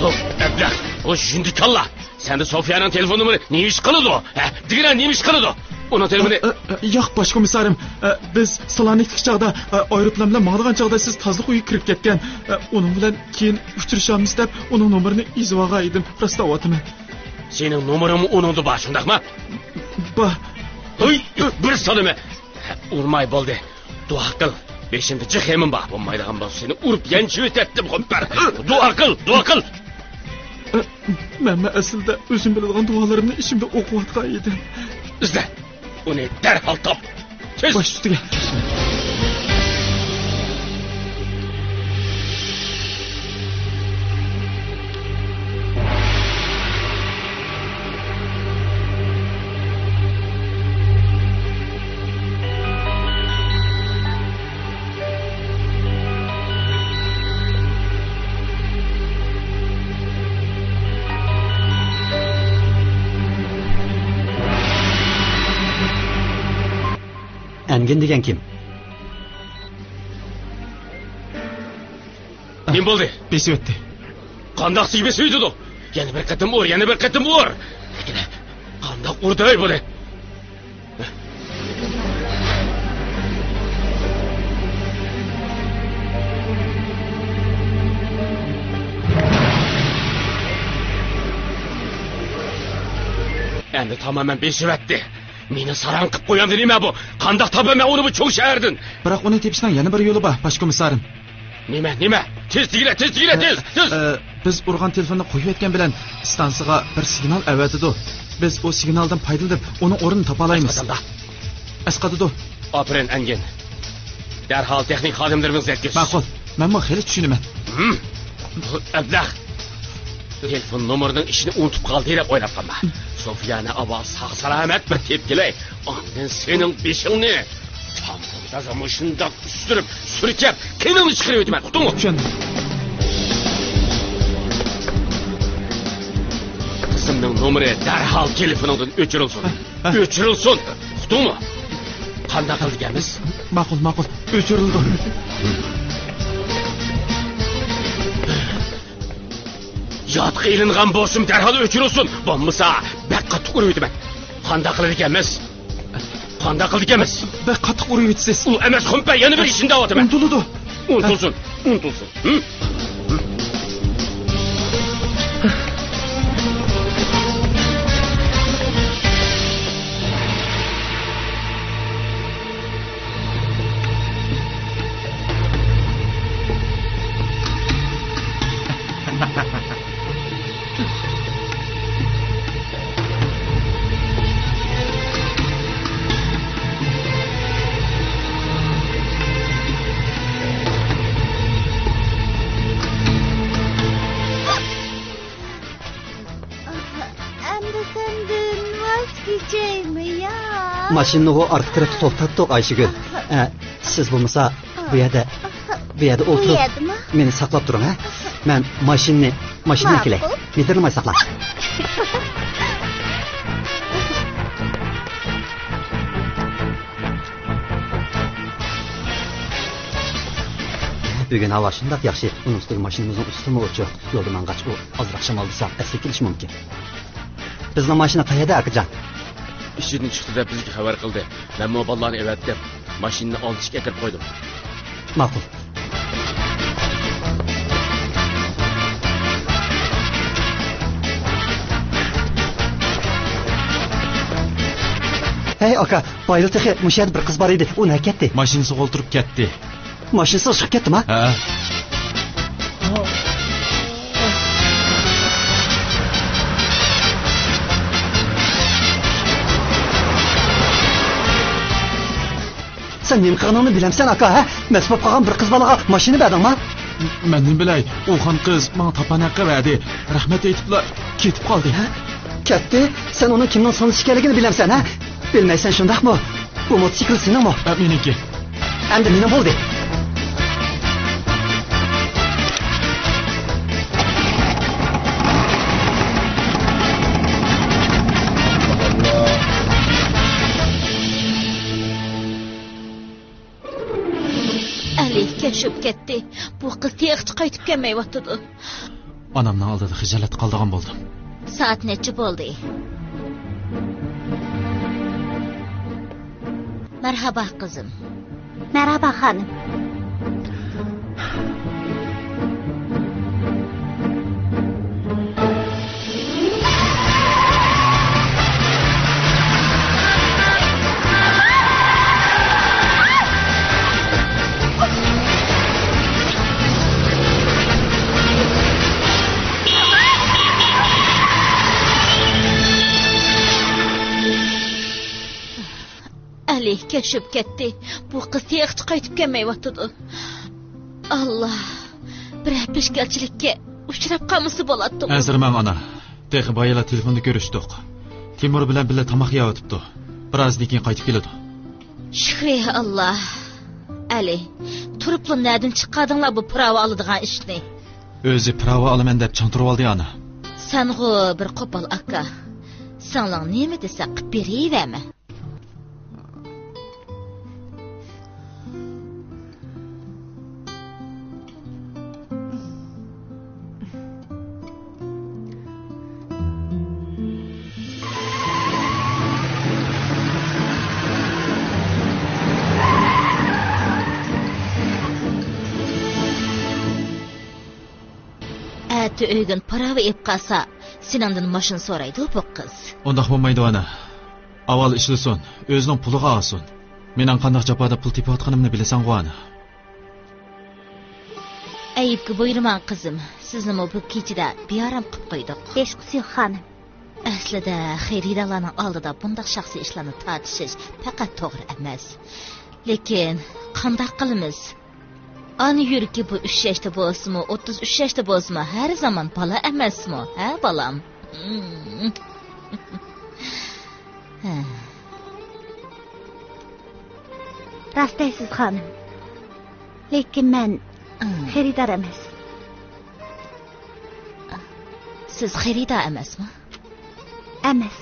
ھو، ئەبلەخ، ئۇ ژىندىكاللا. سەندە سوفىيانىڭ تېلېفون نومۇرى نېمە ئىش قىلىدۇ؟ ھە، دېگىنە نېمە ئىش قىلىدۇ؟ ئۇنىڭ تېلېفونى. ئە، ئە، ئە، ياق، باش كومىسسارىم. ئە، بىز سىلانىكتىكى چاغدا، ئە، ئايروپىلان بىلەن ماڭىدىغان چاغدا سىز تازىلىق ئۆيگە كىرىپ كەتكەن. ئە، ئۇنىڭ بىلەن كېيىن ئۇچرىشارمىز دەپ ئۇنىڭ نومۇرىنى يېزىۋالغان ئىدىم. راست دەۋاتىمەن. سېنىڭ نومۇرۇڭمۇ ئۇنىڭدا بار، شۇنداقمۇ؟ بار. ھوي، بىر سالىمە. ئۇرماي بولدى. دۇئا قىل. بېشىمدا جىق غېمىم بار. بولمايدىغان بولسا سېنى ئۇرۇپ يانچىۋېتەتتىم، خوپپەر. دۇئا قىل، دۇئا قىل. مەنمۇ ئەسلىدە ئۆزۈم بىلىدىغان دۇئالىرىمنى ئىچىمدە ئوقۇۋاتقان ئىدىم. ئىزدە. ئۇنى دەرھال تاپ. تېز. باش ئۈستىگە. ئەنگىن دېگەن كىم؟ نېمە بولدى؟ بېسىۋەتتى. قانداق سىزگە بېسىۋېتىدۇ؟ يەنە بىر قېتىم ئۇر، يەنە بىر قېتىم ئۇر. لېكىن قانداق ئۇردى بۇنى؟ ئەمدى تامامەن بېسىۋەتتى. مېنى ساراڭ قىپ قويامدۇ نېمە بۇ؟ قانداق تاپىمەن ئۇنى بۇ چوڭ شەھەردىن؟ بىراق ئۇنى تېپىشنىڭ يەنە بىر يولى بار، باش كومىسسارىم. نېمە، نېمە؟ تېز دېگىلە، تېز دېگىلە، تېز، تېز! ئە، بىز ئۇرغان تېلېفوننى قويۇۋەتكەن بىلەن ئىستانسىغا بىر سىگنال ئەۋەتىدۇ. بىز ئۇ سىگنالدىن پايدىلىنىپ، ئۇنىڭ ئورنىنى تاپالايمىز. ئەسقاتىدۇ. ئەسقاتىدۇ. ئاپىرىن، ئەنگىن. دەرھال تېخنىك خادىملىرىمىزنى يەتكۈز. ماقۇل. مەنمۇ خېلى چۈشىنىمەن. ھىم. ئەبلەخ. تېلېفون نومۇرىنىڭ ئىشىنى ئۇنتۇپ قالدى دەپ ئويلاپ قالما. سوفىيانى ئاۋۋال ساق-سالامەت بىر تېپىپ كېلەي. ئاندىن سېنىڭ بېشىڭنى تامغا تازا مۇشۇنداق ئۈستۈرۈپ، سۈركەپ، قېنىڭنى چىقىرىۋېتىمەن، ئۇقتۇڭمۇ؟ چۈشەندىم. قىزىمنىڭ نومۇرى دەرھال تېلېفونۇڭدىن ئۆچۈرۈلسۇن. ھە؟ ئۆچۈرۈلسۇن، ئۇقتۇڭمۇ؟ قانداق قىلىدىكەنمىز؟ ماقۇل، ماقۇل، ئۆچۈرۈلىدۇ. يادقا ئېلىنغان بولسىمۇ دەرھال ئۆچۈرۈلسۇن، بولمىسا بەك قاتتىق ئۇرۇۋېتىمەن. قانداق قىلىدىكەنمىز؟ قانداق قىلىدىكەنمىز؟ بەك قاتتىق ئۇرۇۋېتىسىز. ئۇ ئەمەس، خۇمپەي، يەنە بىر ئىشىنى دەۋاتىمەن. ئۇنتۇلىدۇ. ئۇنتۇلسۇن، ئۇنتۇلسۇن. ھىم؟ ماشىنىنىغۇ ئارقا تەرەپتە توختاتتۇق، ئايشىگۈل. ئە، سىز بولمىسا بۇ يەردە، بۇ يەردە بۇ ئولتۇرۇپ يەردىمۇ؟ مېنى ساقلاپ تۇرۇڭ، ھە؟ مەن ماشىنىنى، ماشىنىنى ئەكېلەي. ماقۇل. مىدىرلىماي ساقلاڭ. بۈگۈن ھاۋا شۇنداق ياخشى، ئۇنىڭ ئۈستىگە ماشىنىمىزنىڭ ئۈستىمۇ ئوچۇق. يولدا ماڭغاچ ئۇ ئازراق شامالدىسا ئەسلىگە كېلىشى مۇمكىن. بىزنىڭ ماشىنا قەيەردە، ئاكىجان؟ ئىشىدىن چىقتى دەپ بىزگە خەۋەر قىلدى. مەنمۇ بالىلارنى ئەۋەتتىم. ماشىنىنى ئالتىنچى ئەكىرىپ قويدۇم. ماقۇل. ھەي، ئاكا، بايىلا تېخى مۇشۇ يەردە بىر قىز بار ئىدى. ئۇ نەگە كەتتى؟ ماشىنىسىغا ئولتۇرۇپ كەتتى. ماشىنىسىغا چىقىپ كەتتىما؟ ھە. سەن نېمە قىلغىنىڭنى بىلەمسەن، ئاكا، ھە؟ مەست بولۇپ قالغان بىر قىز بالىغا ماشىنا بەردىڭما؟ مەن نېمە بىلەي، ئۇ خان قىز ماڭا تاپان ھەققى بەردى. رەھمەت ئېيتىپلا كېتىپ قالدى. ھە؟ كەتتى؟ سەن ئۇنىڭ كىمنىڭ سونىسى ئىكەنلىكىنى بىلەمسەن، ھە؟ بىلمەيسەن، شۇنداقمۇ؟ بۇ موتوسىكل سېنىڭمۇ؟ ھە، مېنىڭكى. ئەمدى مېنىڭ بولدى. ئەلى كەشۈپ كەتتى. بۇ قىز تېخىچە قايتىپ كەلمەيۋاتىدۇ. ئانامنىڭ ئالدىدا خىجالەتتە قالىدىغان بولدۇم. سائەت نەچچە بولدى؟ مەرھابا، قىزىم. مەرھابا، خانىم. ئەلى كەشۈپ كەتتى. بۇ قىز تېخىچە قايتىپ كەلمەيۋاتىدۇ. ئاللا، بىرەر پېشكەلچىلىككە ئۇچراپ قالمىسا بولاتتىغۇ. ئەنسىرىمەڭ، ئانا. تېخى بايىلا تېلېفوندا كۆرۈشتۇق. تىمۇر بىلەن بىللە تاماق يەۋاتىپتۇ. بىرازدىن كېيىن قايتىپ كېلىدۇ. شۈكرى ئاللا. ئەلى، تۇرۇپلا نەدىن چىقاردىڭلار بۇ پىراۋا ئالىدىغان ئىشنى؟ ئۆزى پىراۋا ئالىمەن دەپ چىڭ تۇرۇۋالدى، ئانا. سەنغۇ بىر قوپال ئاكا. سىڭلىڭ نېمە دېسە قىپ بېرىۋەرمە. ئەتە ئۆگۈن پىراۋا ئېلىپ قالسا، سېنىڭدىن ماشىنا سورايدۇ بۇ قىز. ئۇنداق بولمايدۇ، ئانا. ئاۋۋال ئىشلىسۇن، ئۆزىنىڭ پۇلىغا ئالسۇن. مېنىڭ قانداق جاپادا پۇل تېپىۋاتقىنىمنى بىلىسەنغۇ، ئانا. ئەيىبكە بۇيرۇماڭ، قىزىم. سىزنىمۇ بۇ كېچىدە بىئارام قىپ قويدۇق. ھېچقىسى يوق، خانىم. ئەسلىدە خېرىدارلارنىڭ ئالدىدا بۇنداق شەخسىي ئىشلارنى تارتىشىش پەقەت توغرا ئەمەس. لېكىن قانداق قىلىمىز؟ ئانا يۈرىكى بۇ ئۈچ ياشتا بولسىمۇ، ئوتتۇز ئۈچ ياشتا بولسىمۇ، ھەر زامان بالا ئەمەسمۇ، ھە، بالام؟ راست دەيسىز، خانىم. لېكىن مەن خېرىدار ئەمەس. سىز خېرىدار ئەمەسمۇ؟ ئەمەس.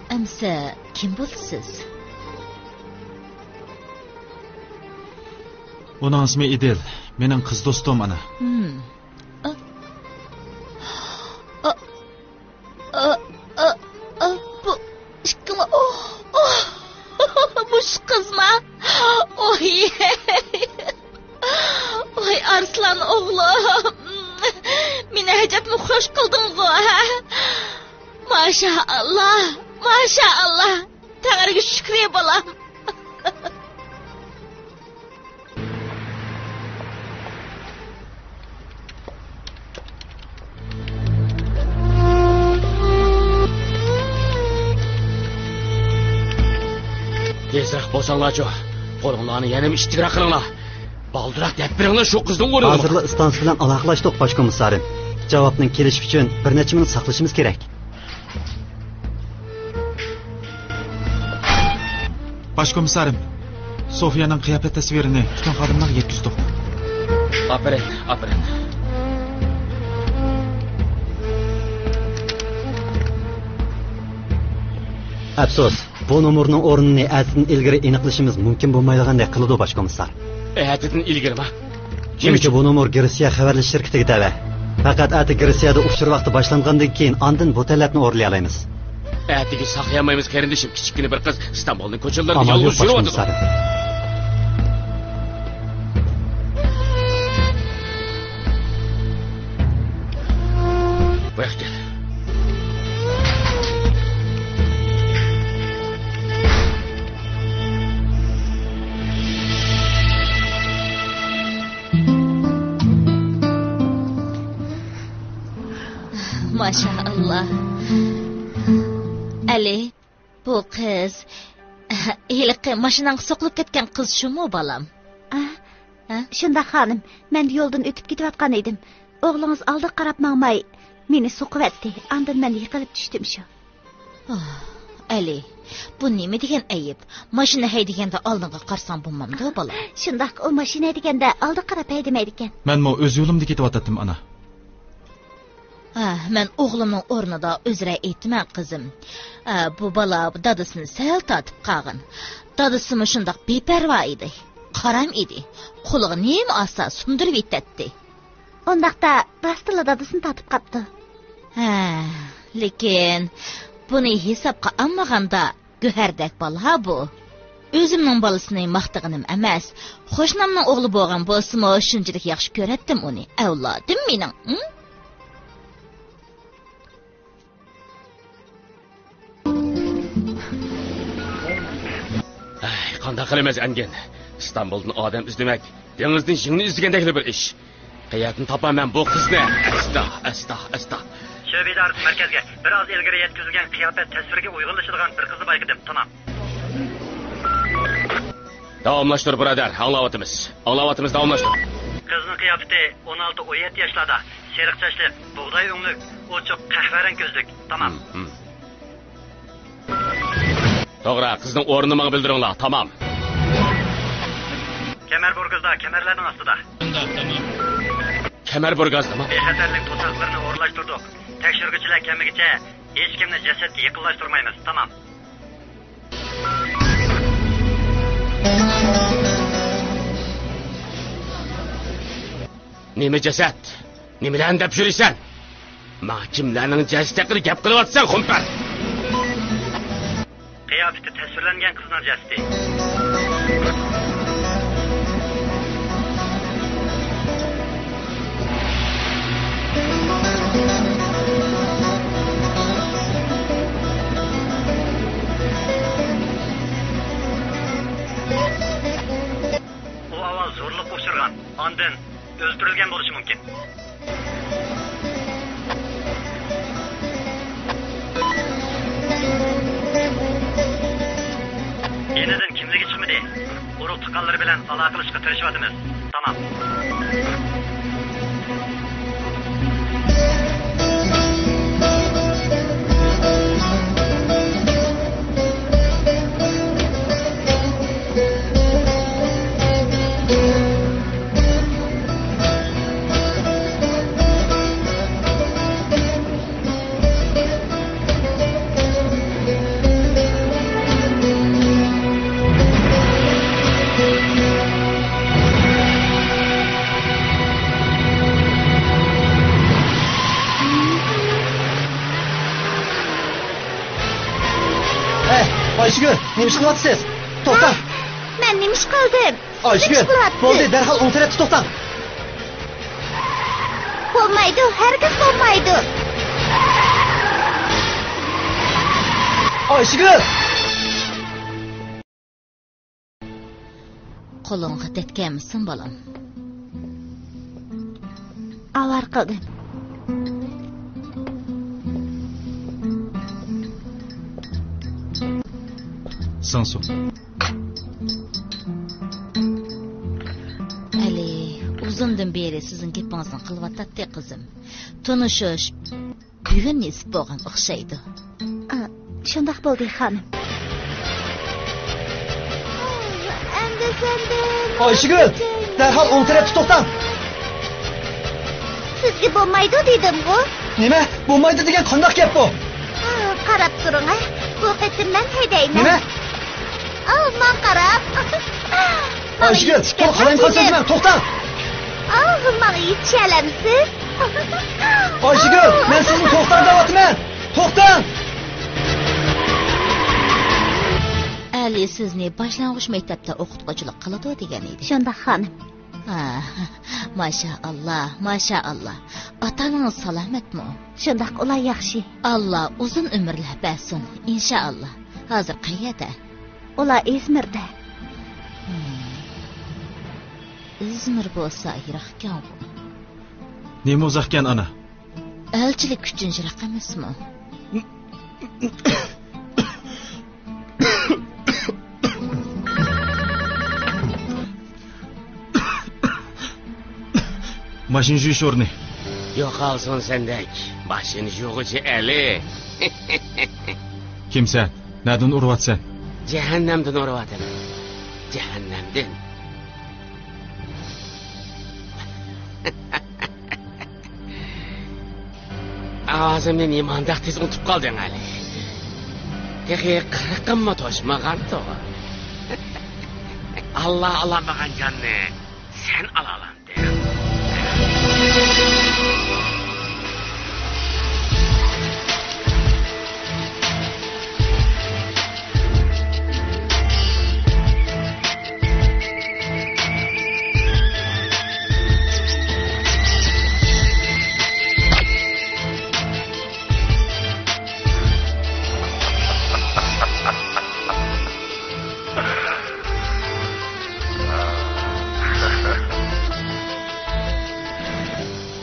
ئەمسە كىم بولىسىز؟ ئۇنىڭ ئىسمى ئىدىل. مېنىڭ قىز دوستۇم، ئانا. ھىم. ئا، ئا، ئا، ئا، ئا، بۇ ئىككىلا، ئو، ئو، مۇشۇ قىزما؟ ئوي. ۋاي ئارسلان ئوغلۇم، مېنى ئەجەبمۇ خوش قىلدىڭغۇ، ھە؟ ماشائاللا، ماشائاللا، تەڭرىگە شۈكرى، بالام. تېزرەك بولساڭلارچۇ، قولۇڭلارنى يەنىمۇ ئىتتىكرەك قىلىڭلار. بالدۇراق دەپ بېرىڭلار شۇ قىزنىڭ ئورنىنى. ھازىرلا ئىستانسا بىلەن ئالاقىلەشتۇق، باش كومىسسارىم. جاۋابنىڭ كېلىشى ئۈچۈن بىر نەچچە مىنۇت ساقلىشىمىز كېرەك. باش كومىسسارىم، سوفىيەنىڭ قىياپەت تەسۋىرىنى پۈتۈن خادىملارغا يەتكۈزدۇق. ئاپىرىن، ئاپىرىن. ئەپسۇس، بۇ نومۇرنىڭ ئورنىنى ئەتىدىن ئىلگىرى ئېنىقلىشىمىز مۇمكىن بولمايدىغاندەك قىلىدۇ، باش كومىسسار. ئەتىدىن ئىلگىرىما؟ چۈنكى بۇ نومۇر گرېتسىيە خەۋەرلىشىش شىركىتىگە تەۋە. پەقەت ئەتە گرېتسىيەدە ئۇچۇر ۋاقتى باشلانغاندىن كېيىن ئاندىن بۇ تەلەپنى ئورۇنلىيالايمىز. ئەتىگە ساقىيالمايمىز، قېرىندىشىم. كىچىككىنە بىر قىز ئىستانبۇلنىڭ كوچىلىرىدا يالغۇز يۈرۈۋاتىدۇ. ئامال يوق، باش كومىسسار. بۇياققا كەل. ماشائاللا. ئەلى، بۇ قىز، ھېلىقى ماشىناڭغا سوقۇلۇپ كەتكەن قىز شۇمۇ، بالام؟ ئا، ھە؟ شۇنداق، خانىم. مەن يولدىن ئۆتۈپ كېتىۋاتقان ئىدىم. ئوغلىڭىز ئالدىغا قاراپ ماڭماي، مېنى سوقۇۋەتتى. ئاندىن مەن يىقىلىپ چۈشتۈم شۇ. ئاھ، ئەلى، بۇ نېمە دېگەن ئەيىب؟ ماشىنا ھەيدىگەندە ئالدىڭغا قارىساڭ بولمامدۇ، بالام؟ شۇنداق، ئۇ ماشىنا ھەيدىگەندە ئالدىغا قاراپ ھەيدىمەيدىكەن. مەنمۇ ئۆز يولۇمدا كېتىۋاتاتتىم، ئانا. ھە، مەن ئوغلۇمنىڭ ئورنىدا ئۆزرە ئېيتىمەن، قىزىم. ھە، بۇ بالا دادىسىنى سەل تارتىپ قالغان. دادىسىمۇ شۇنداق بىپەرۋا ئىدى. قارام ئىدى. قولىغا نېمە ئالسا سۇندۇرۇۋېتەتتى. ئۇنداقتا راستلا دادىسىنى تارتىپ قاپتۇ. ھە، لېكىن بۇنى ھېسابقا ئالمىغاندا، گۆھەردەك بالا بۇ. ئۆزۈمنىڭ بالىسىنى ماختىغىنىم ئەمەس. قوشنامنىڭ ئوغلى بولغان بولسىمۇ، شۇنچىلىك ياخشى كۆرەتتىم ئۇنى. ئەۋلادىم مېنىڭ، ھە؟ ئەي، قانداق قىلىمىز ئەمگىن؟ ئىستانبۇلدىن ئادەم ئىزدىمەك، دېڭىزدىن يىڭنە ئىزدىگەندەكلا بىر ئىش. قەيەردىن تاپامەن بۇ قىزنى؟ ئەستا، ئەستا، ئەستا. شۆبە ئىدارىسى مەركەزگە بىر ئاز ئىلگىرى يەتكۈزۈلگەن قىياپەت تەسۋىرىگە ئۇيغۇنلىشىدىغان بىر قىزنى بايقىدىم. تامام. داۋاملاشتۇر، بۇرادەر. ئاڭلاۋاتىمىز. ئاڭلاۋاتىمىز، داۋاملاشتۇر. قىزنىڭ قىياپىتى ئون ئالتە، ئون يەتتە ياشلاردا. سېرىق چاچلىق، بۇغداي ئۆڭلۈك، ئوچۇق قەھۋەرەڭ كۆزلۈك. تامام. ھىم، ھىم. توغرا، قىزنىڭ ئورنىنى ماڭا بىلدۈرۈڭلار. تامام. كەمەربۇرگازدا، كەمەرلەرنىڭ ئاستىدا. شۇنداق، تامام. كەمەربۇرگازدىمۇ؟ بىخەتەرلىك توساقلىرىنى ئورۇنلاشتۇردۇق. تەكشۈرگۈچىلەر كەلمىگۈچە ھېچكىمنى جەسەتكە يېقىنلاشتۇرمايمىز. تامام. نېمە جەسەت؟ نېمىلەرنى دەپ يۈرىسەن؟ ماڭا كىملەرنىڭ جەسىتى ھەققىدە گەپ قىلىۋاتىسەن، خۇمپەر؟ قىياپىتى تەسۋىرلەنگەن قىزنىڭ جەسىتى. ئۇ ئاۋۋال زورلۇققا ئۇچرىغان، ئاندىن ئۆلتۈرۈلگەن بولۇشى مۇمكىن. يېنىدىن كىملىكى چىقمىدى. ئۇرۇق-تۇغقانلىرى بىلەن ئالاقىلىشىشقا تىرىشىۋاتىمىز. تامام. ھەي، ئايشىگۈل، نېمە ئىش قىلىۋاتىسىز؟ توختا! ھە؟ مەن نېمە ئىش قىلدىم؟ ئايشىگۈل، بولدى، دەرھال ئوڭ تەرەپتە توختاڭ. بولمايدۇ، ھەرگىز بولمايدۇ. ئايشىگۈل! قولۇڭغا دەرد كەلمىسۇن، بالام. ئاۋارە قىلدىم. ساڭسۇ. ئەلى، ئۇزۇندىن بېرى سىزنىڭ گېپىڭىزنى قىلىۋاتاتتى، قىزىم. تونۇشۇش بۈگۈن نېسىپ بولغان ئوخشايدۇ. ئا، شۇنداق بولدى، خانىم. ئايشىگۈل، دەرھال ئوڭ تەرەپتە توختاڭ. سىزگە بولمايدۇ دېدىمغۇ. نېمە؟ بولمايدۇ دېگەن قانداق گەپ بۇ؟ قاراپ تۇرۇڭ، ھە. بۇ قېتىم مەن ھەيدەيمەن. نېمە؟ ئاۋۇ ماڭا قاراپ. ئايشىگۈل، توختاڭ، قالايمىقان سۆزلىمەڭ، توختاڭ. ئاۋۇ ماڭا يېتىشەلەمسىز؟ ئايشىگۈل، مەن سىزنى توختاڭ دەۋاتىمەن. توختاڭ! ئەلى سىزنى باشلانغۇچ مەكتەپتە ئوقۇتقۇچىلىق قىلىدۇ دېگەن ئىدى. شۇنداق، خانىم. ھا، ماشائاللا، ماشائاللا. ئاتا-ئانىڭىز سالامەتمۇ؟ شۇنداق، ئۇلار ياخشى. ئاللا ئۇزۇن ئۆمۈرلەر بەرسۇن، ئىنشائاللا. ھازىر قەيەردە؟ ئۇلار ئىزمىردا. ھىم. ئىزمىر بولسا يىراقكەنغۇ. نېمە ئۇزاقكەن، ئانا؟ ئەلچىلىك ئۈچىنچى رەقەم ئەمەسمۇ؟ ماشىنا يۇيۇش ئورنى. يوقالسۇن سەندەك ماشىنا يۇغۇچى ئەلى. كىمسەن؟ نەدىن ئۇرۇۋاتىسەن؟ جەھەننەمدىن ئۇرۇۋاتىمەن. جەھەننەمدىن. ئاۋازىمنى نېمانداق تېز ئۇنتۇپ قالدىڭ، ئەلى؟ تېخى قىرىقىممۇ توشمىغانتۇ. ئاللا ئالالمىغان جاننى سەن ئالالاندىڭ.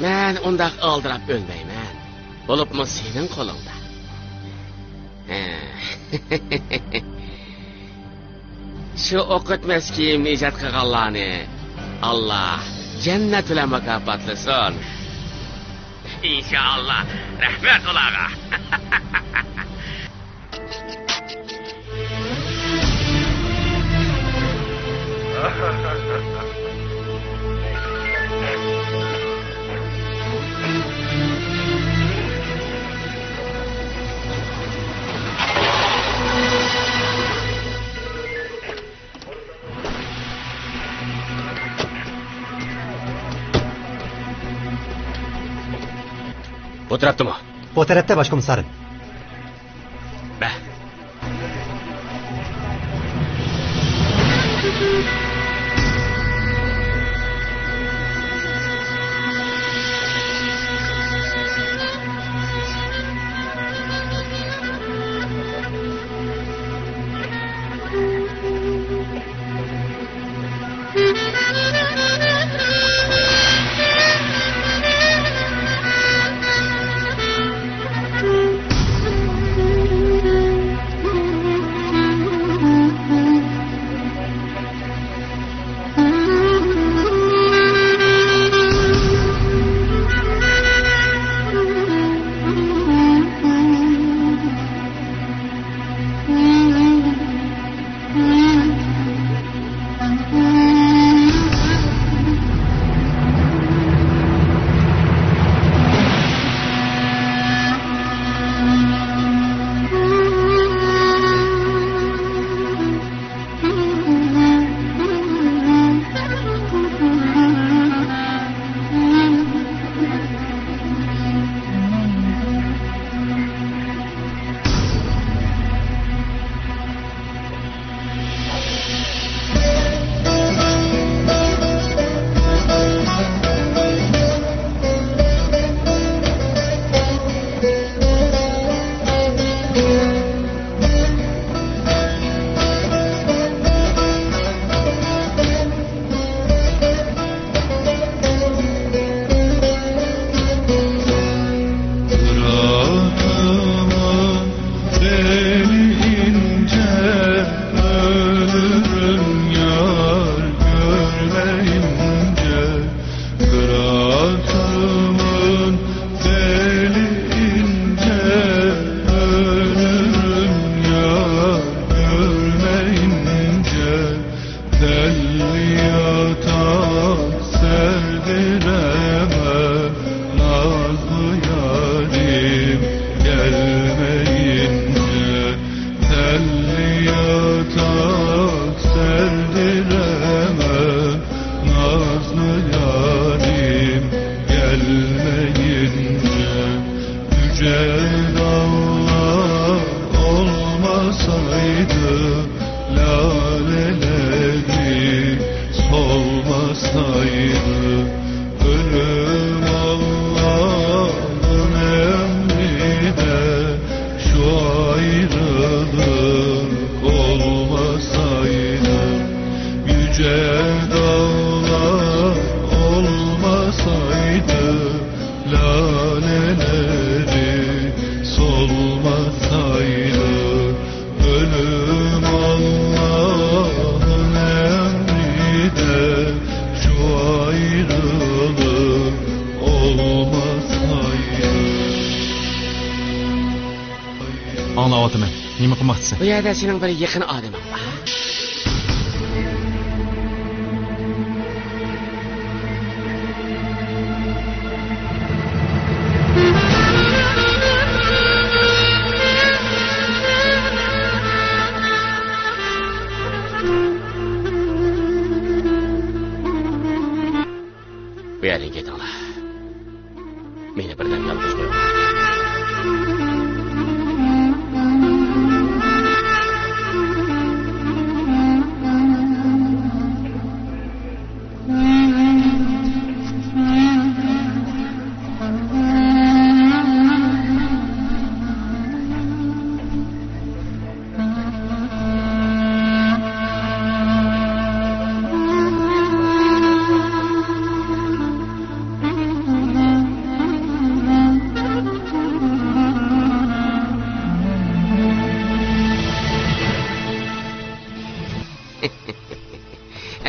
مەن ئۇنداق ئالدىراپ ئۆلمەيمەن. بولۇپمۇ سېنىڭ قولۇڭدا. ھە. شۇ ئوقۇتمىسى كىيىمنى ئىجاد قىلغانلارنى ئاللا جەننەت بىلەن مۇكاپاتلىسۇن. ئىنشائاللا. رەھمەت ئۇلارغا. بۇ تەرەپتىمۇ؟ بۇ تەرەپتە، باش كومىسسارىم. بە. گەدەلەر ئولماسايدۇ، لالىلىرى سولماسايدۇ، ئۆلۈم ئاللاھنىڭ ئەمرىدە، شۇ ئايرىلىق ئولماسايدۇ. ئاڭلاۋاتىمەن. نېمە قىلماقچىسەن؟ بۇ يەردە سېنىڭ بىر يېقىن ئادىمىڭ بار. بۇ يەردىن كېتىڭلار. مېنى بىردەم يالغۇز قويۇڭ.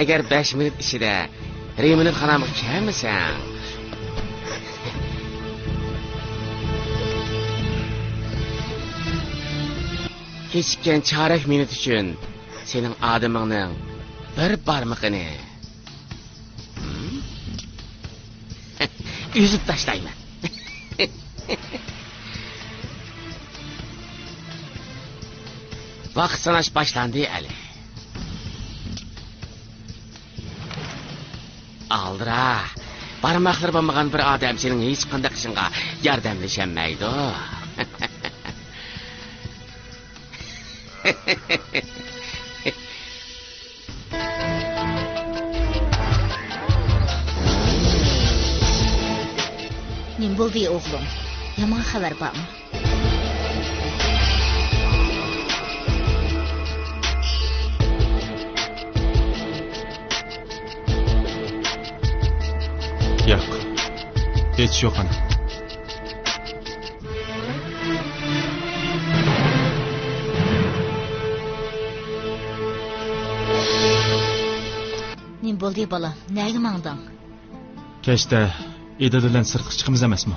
ئەگەر بەش مىنۇت ئىچىدە رېمونتخانامغا كەلمىسەڭ، كېچىككەن چارەك مىنۇت ئۈچۈن سېنىڭ ئادىمىڭنىڭ بىر بارمىقىنى ئۈزۈپ تاشلايمەن. ۋاقىت ساناش باشلاندى، ئەلى. ئالدىراش، بارماقلىرى بولمىغان بىر ئادەم سېنىڭ ھېچقانداق ئىشىڭغا ياردەملىشەلمەيدۇ. نېمە بولدى، ئوغلۇم؟ يامان خەۋەر بارمۇ؟ ياق، ھېچ يوق، ئانا. نېمە بولدى، بالام؟ نەگە ماڭدىڭ؟ كەچتە ئىدىل بىلەن سىرتقا چىقىمىز ئەمەسمۇ؟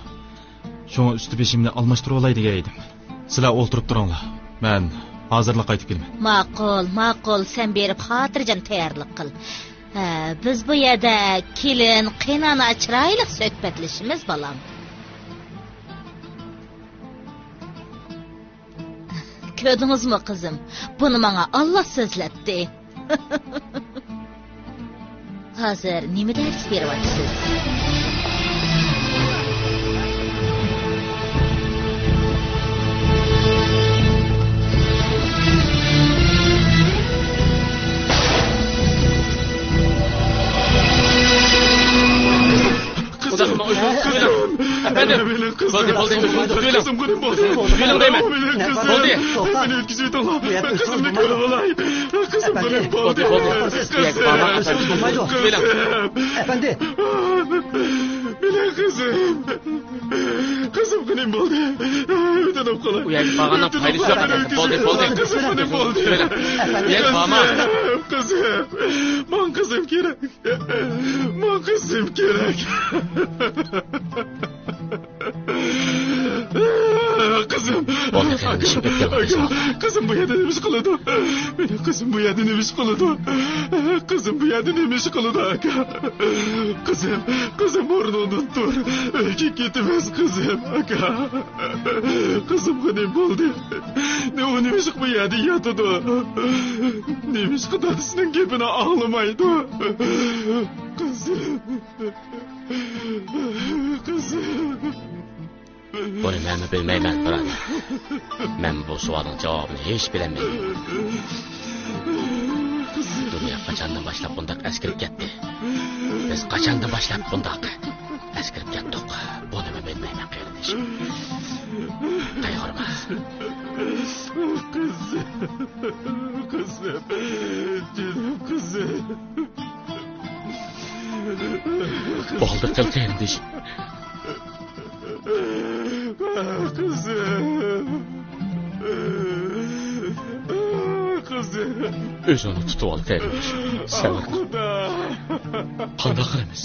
شۇڭا ئۈستى بېشىمنى ئالماشتۇرۇۋالاي دېگەن ئىدىم. سىلەر ئولتۇرۇپ تۇرۇڭلار. مەن ھازىرلا قايتىپ كېلىمەن. ماقۇل، ماقۇل. سەن بېرىپ خاتىرجەم تەييارلىق قىل. ھە، بىز بۇ يەردە كېلىن، قېينانا چىرايلىق سۆھبەتلىشىمىز، بالام. كۆردىڭىزمۇ، قىزىم؟ بۇنى ماڭا ئاللا سۆزلەتتى. ھازىر نېمە دەرس بېرىۋاتىسىز؟ قىزىم، قىزىم. ئەپەندىم، بولدى، بولدى. قىزىم، قىزىم، بولدى. قىزىم، قىزىم، بولدى. بولدى. مېنى ئۆتكۈزۈۋېتىڭلار. مەن قىزىمنى كۆرۈۋالاي. قىزىم، قىزىم، بولدى. بولدى، بولدى. قىزىم. قىزىم. ئەپەندى. مېنىڭ قىزىم. قىزىم، قېنىم، بولدى. ئۆتۈنۈپ قالاي. ئۇ يەرگە بارغاننىڭ پايدىسى يوق، ئەپەندىم. بولدى، بولدى. قىزىم، قېنىم، بولدى. ئۇ يەرگە بارما. قىزىم، ماڭا قىزىم كېرەك. ماڭا قىزىم كېرەك. قىزىم. بولدى، قېنىم، ئىشىم پۈتكەن. قىزىم بۇ يەردە نېمە ئىش قىلىدۇ؟ مېنىڭ قىزىم بۇ يەردە نېمە ئىش قىلىدۇ؟ قىزىم بۇ يەردە نېمە ئىش قىلىدۇ، ئاكا؟ قىزىم، قىزىم، ئورنۇڭدىن تۇر. ئۆيگە كېتىمىز، قىزىم، ئاكا. قىزىمغا نېمە بولدى؟ نېمە، ئۇ نېمىشقا بۇ يەردە ياتىدۇ؟ نېمىشقا دادىسىنىڭ گېپىنى ئاڭلىمايدۇ؟ قىزىم. قىزىم. بۇنى مەنمۇ بىلمەيمەن، بۇرادەر. مەنمۇ بۇ سوئالنىڭ جاۋابىنى ھېچ بىلەلمەيمەن. دۇنيا قاچاندىن باشلاپ بۇنداق ئەسكىرىپ كەتتى؟ بىز قاچاندىن باشلاپ بۇنداق ئەسكىرىپ كەتتۇق؟ بۇنىمۇ بىلمەيمەن، قېرىندىشىم. قايغۇرما. قىزىم، قىزىم، جېنىم قىزىم. بولدى، قىل قېرىندىشىم. قىزىم. قىزىم. ئۆزۈڭنى تۇتۇۋال، قېرىندىشىم. سەۋر قىل. خۇدا. قانداق قىلىمىز؟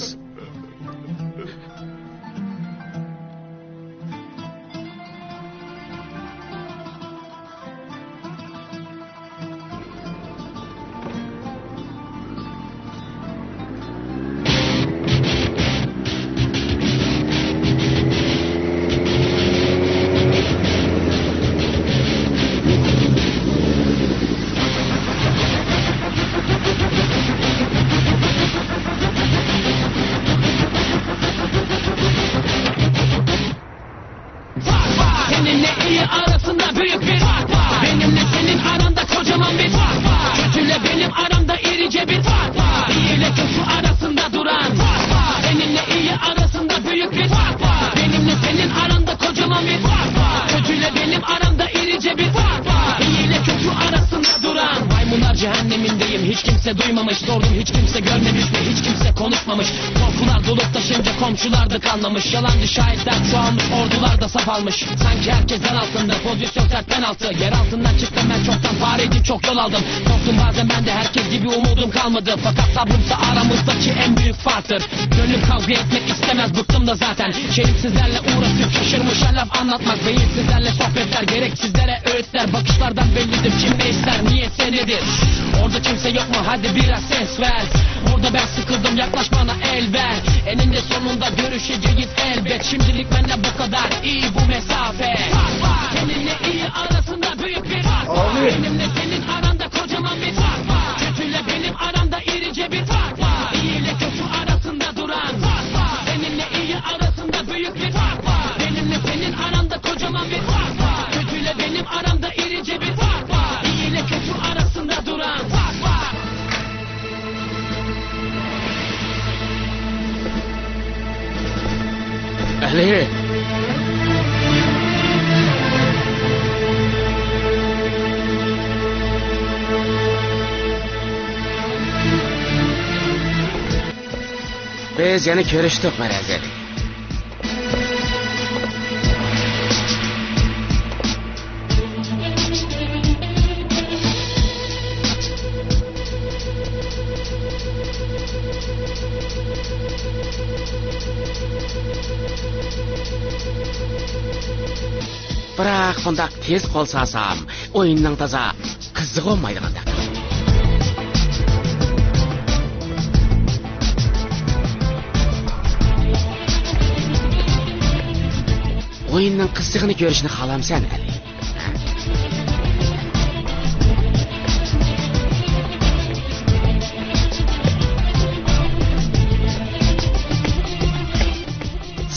Seninle iyi arasında büyük bir fark var. Benimle senin aranda kocaman bir fark var. Kötüyle benim aramda irice bir fark var. İyi ile kötü arasında duran fark var. Seninle iyi arasında büyük bir fark var. Benimle senin aranda kocaman bir fark var. Kötüyle benim aramda irice bir fark var. İyi ile kötü arasında duran. Maymunlar cehennemindeyim, hiç kimse duymamış. Sordum, hiç kimse görmemiş ve hiç kimse konuşmamış. Korkular dolup taşınca komşular da kanlamış. Yalancı şahitler çoğalmış, ordular da saf almış. Sanki herkes zan altında, pozisyon sert penaltı. Yer altından çıktım ben çoktan, fareci çok yol aldım. Korktum bazen ben de, herkes gibi umudum kalmadı. Fakat sabrımsa aramızdaki en büyük farktır. Gönlüm kavga etmek istemez, bıktım da zaten. Şerefsizlerle uğraşıp şaşırmışa laf anlatmak. Beyinsizlerle sohbetler, gereksizlere öğütler. Bakışlardan bellidir kim ne ister, niyet nedir. Orada kimse yok mu? Hadi biraz ses ver. Burada ben sıkıldım, yaklaş bana, el ver. Eninde sonunda görüşeceğiz elbet. Şimdilik benden bu kadar, iyi bu mesafe. Seninle iyi arasında büyük bir fark var. Abi. Benimle senin aranda kocaman bir fark var. Kötüyle benim aramda irice bir fark var. İyi ile kötü arasında duran fark var. Seninle iyi arasında büyük bir fark var. Benimle senin aranda kocaman bir fark var. Kötüyle benim aramda irice bir fark var. İyi ile kötü arasında duran fark var. ئەلى! بىز يەنە كۆرۈشتۇق، مەرەزەت. بىراق، بۇنداق تېز قول سالسام، ئويۇننىڭ تازا قىزىقى بولمايدىغاندەك. ئويۇننىڭ قىزىقىنى كۆرۈشنى خالامسەن، ئەلى؟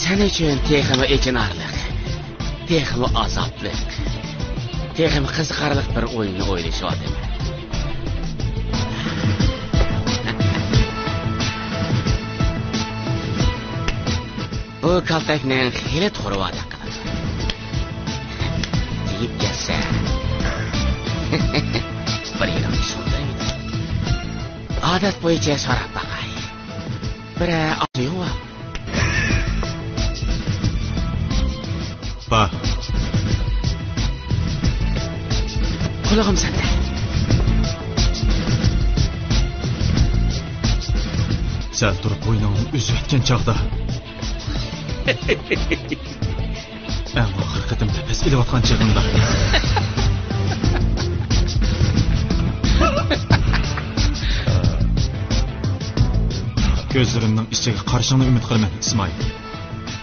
سەن ئۈچۈن تېخىمۇ ئېچىنارلىق، تېخىمۇ ئازابلىق، تېخىمۇ قىزىقارلىق بىر ئويۇننى ئويلىشىۋاتىمەن. بۇ كالتەكنىڭ خېلى تورى باردەك قىلىدۇ. تېگىپ كەتسە، بىر يېرىڭنى شۇلدايدۇ. ئادەت بويىچە سوراپ باقاي. بىرەر ئارزۇيۇڭ بار؟ بار. قۇلىقىم سەندە. سەل تۇرۇپ بوينۇڭنى ئۈزۈۋەتكەن چاغدا. ئەڭ ئاخىرقى قېتىم نەپەس ئېلىۋاتقان چېغىڭدا. كۆزلىرىمنىڭ ئىچىگە قارىشىڭنى ئۈمىد قىلىمەن، ئىسمائىل.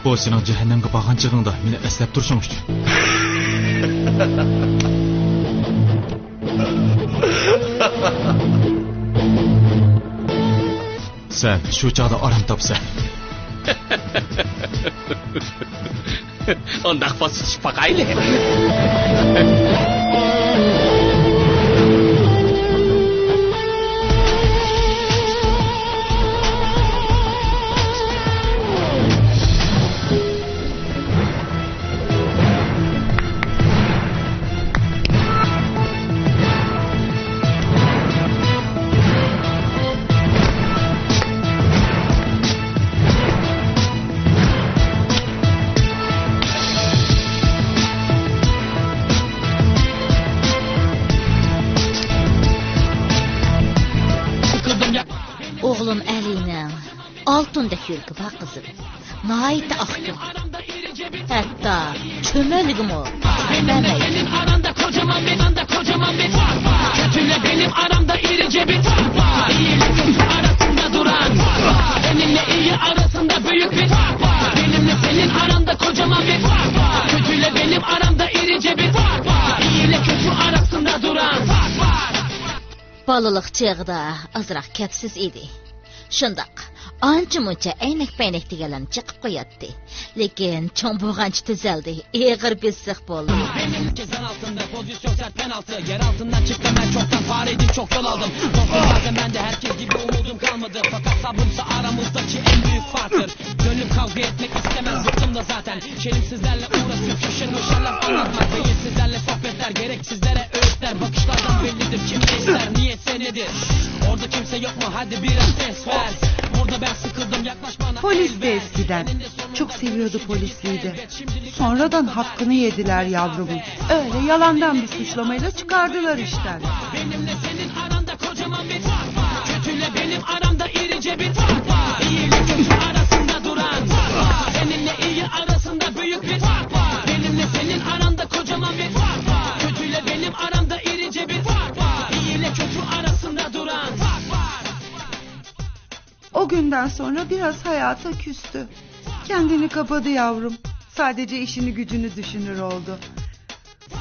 بۇ سېنىڭ جەھەننەمگە بارغان چېغىڭدا مېنى ئەسلەپ تۇرۇشۇڭ ئۈچۈن. سەن شۇ چاغدا ئارام تاپىسەن. ئۇنداق بولسا ئىچىپ باقايلى. ئوغلۇم ئەلىنىڭ ئالتۇندەك يۈرىكى بار، قىزىم. ناھايىتى ئاق كۆڭۈل. ھەتتا چۈمۈلىگىمۇ ئەپەرمەيدۇ. Senin aranda kocaman bir, aranda kocaman bir fark var. Kötüyle benim aramda irice bir fark var. İyi ile kötü arasında duran fark var. Seninle iyi arasında büyük bir fark var. Benimle senin aranda kocaman bir fark var. Kötüyle benim aramda irice bir fark var. İyi ile kötü arasında duran fark var. بالىلىق چېغىدا ئازراق كەپسىز ئىدى. شۇنداق، ئانچە-مۇنچە ئەينەك-پەينەك دېگەنلەرنى چېقىپ قوياتتى. لېكىن چوڭ بولغانچە تۈزەلدى، ئېغىر بېسىق بولدى. Benim cezan altında pozisyon sert penaltı. Yer altından çıktım ben çoktan, fareydim, çok yol aldım. Korktum bazen ben de, herkes gibi umudum kalmadı. Fakat sabrımsa aramızdaki en büyük farktır. Gönlüm kavga etmek istemez, bıktım da zaten. Çelimsizlerle uğraşıp şaşırmışlar laf anlatmak. Beyinsiz Sizlerle sohbetler, gereksizlere öğütler. Bakışlardan bellidir kim ne ister, niyetse nedir. Orada kimse yok mu? Hadi biraz ses ver. Burada ben sıkıldım, yaklaş bana. Polis de eskiden çok seviyordu polisliği de. Sonradan hakkını yediler yavrumun. Öyle yalandan bir suçlamayla çıkardılar işten. Benimle senin aranda kocaman bir fark var. Kötüyle benim aramda irice bir fark var. İyi ile kötü arasında duran fark var. Seninle iyi arasında büyük bir fark var. Benimle senin aranda kocaman bir fark var. Kötüyle benim aramda irice bir fark var. İyi ile kötü arasında duran fark var. O günden sonra biraz hayata küstü. Kendini kapadı yavrum. Sadece işini gücünü düşünür oldu.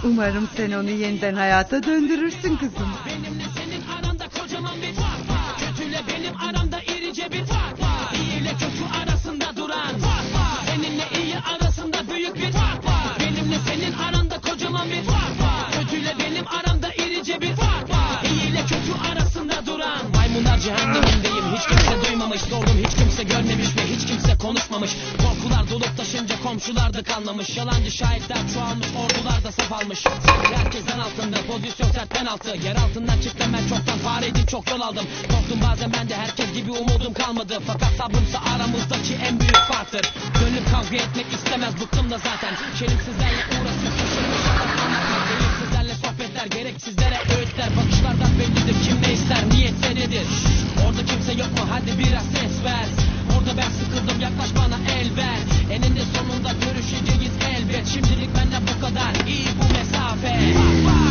Umarım sen onu yeniden hayata döndürürsün kızım. Benimle senin aranda kocaman bir fark var. Kötüyle benim aramda irice bir fark var. İyi ile kötü arasında duran fark var. Seninle iyi arasında büyük bir fark var. Benimle senin aranda kocaman bir fark var. Kötüyle benim aramda irice bir fark var. İyi ile kötü arasında duran. Maymunlar cehennemindeyim, hiç kimse duymamış. Sordum, hiç kimse görmemiş ve hiç kimse konuşmamış. Korkular dolup taşınca komşular da kalmamış. Yalancı şahitler çoğalmış, ordular da saf almış. Sanki herkes zan altında, pozisyon sert penaltı. Yer altından çıktım ben çoktan, fareydim, çok yol aldım. Korktum bazen ben de, herkes gibi umudum kalmadı. Fakat sabrımsa aramızdaki en büyük farktır. Gönlüm kavga etmek istemez, bıktım da zaten. Çelimsizlerle uğraşıp şaşırmış adam anlatmak. Beyinsiz Sohbetler, gereksizlere öğütler. Bakışlardan bellidir kim ne ister, niyetse nedir. Orada kimse yok mu? Hadi biraz ses ver. Burada ben sıkıldım, yaklaş bana, el ver. Eninde sonunda görüşeceğiz elbet. Şimdilik benden bu kadar, iyi bu mesafe.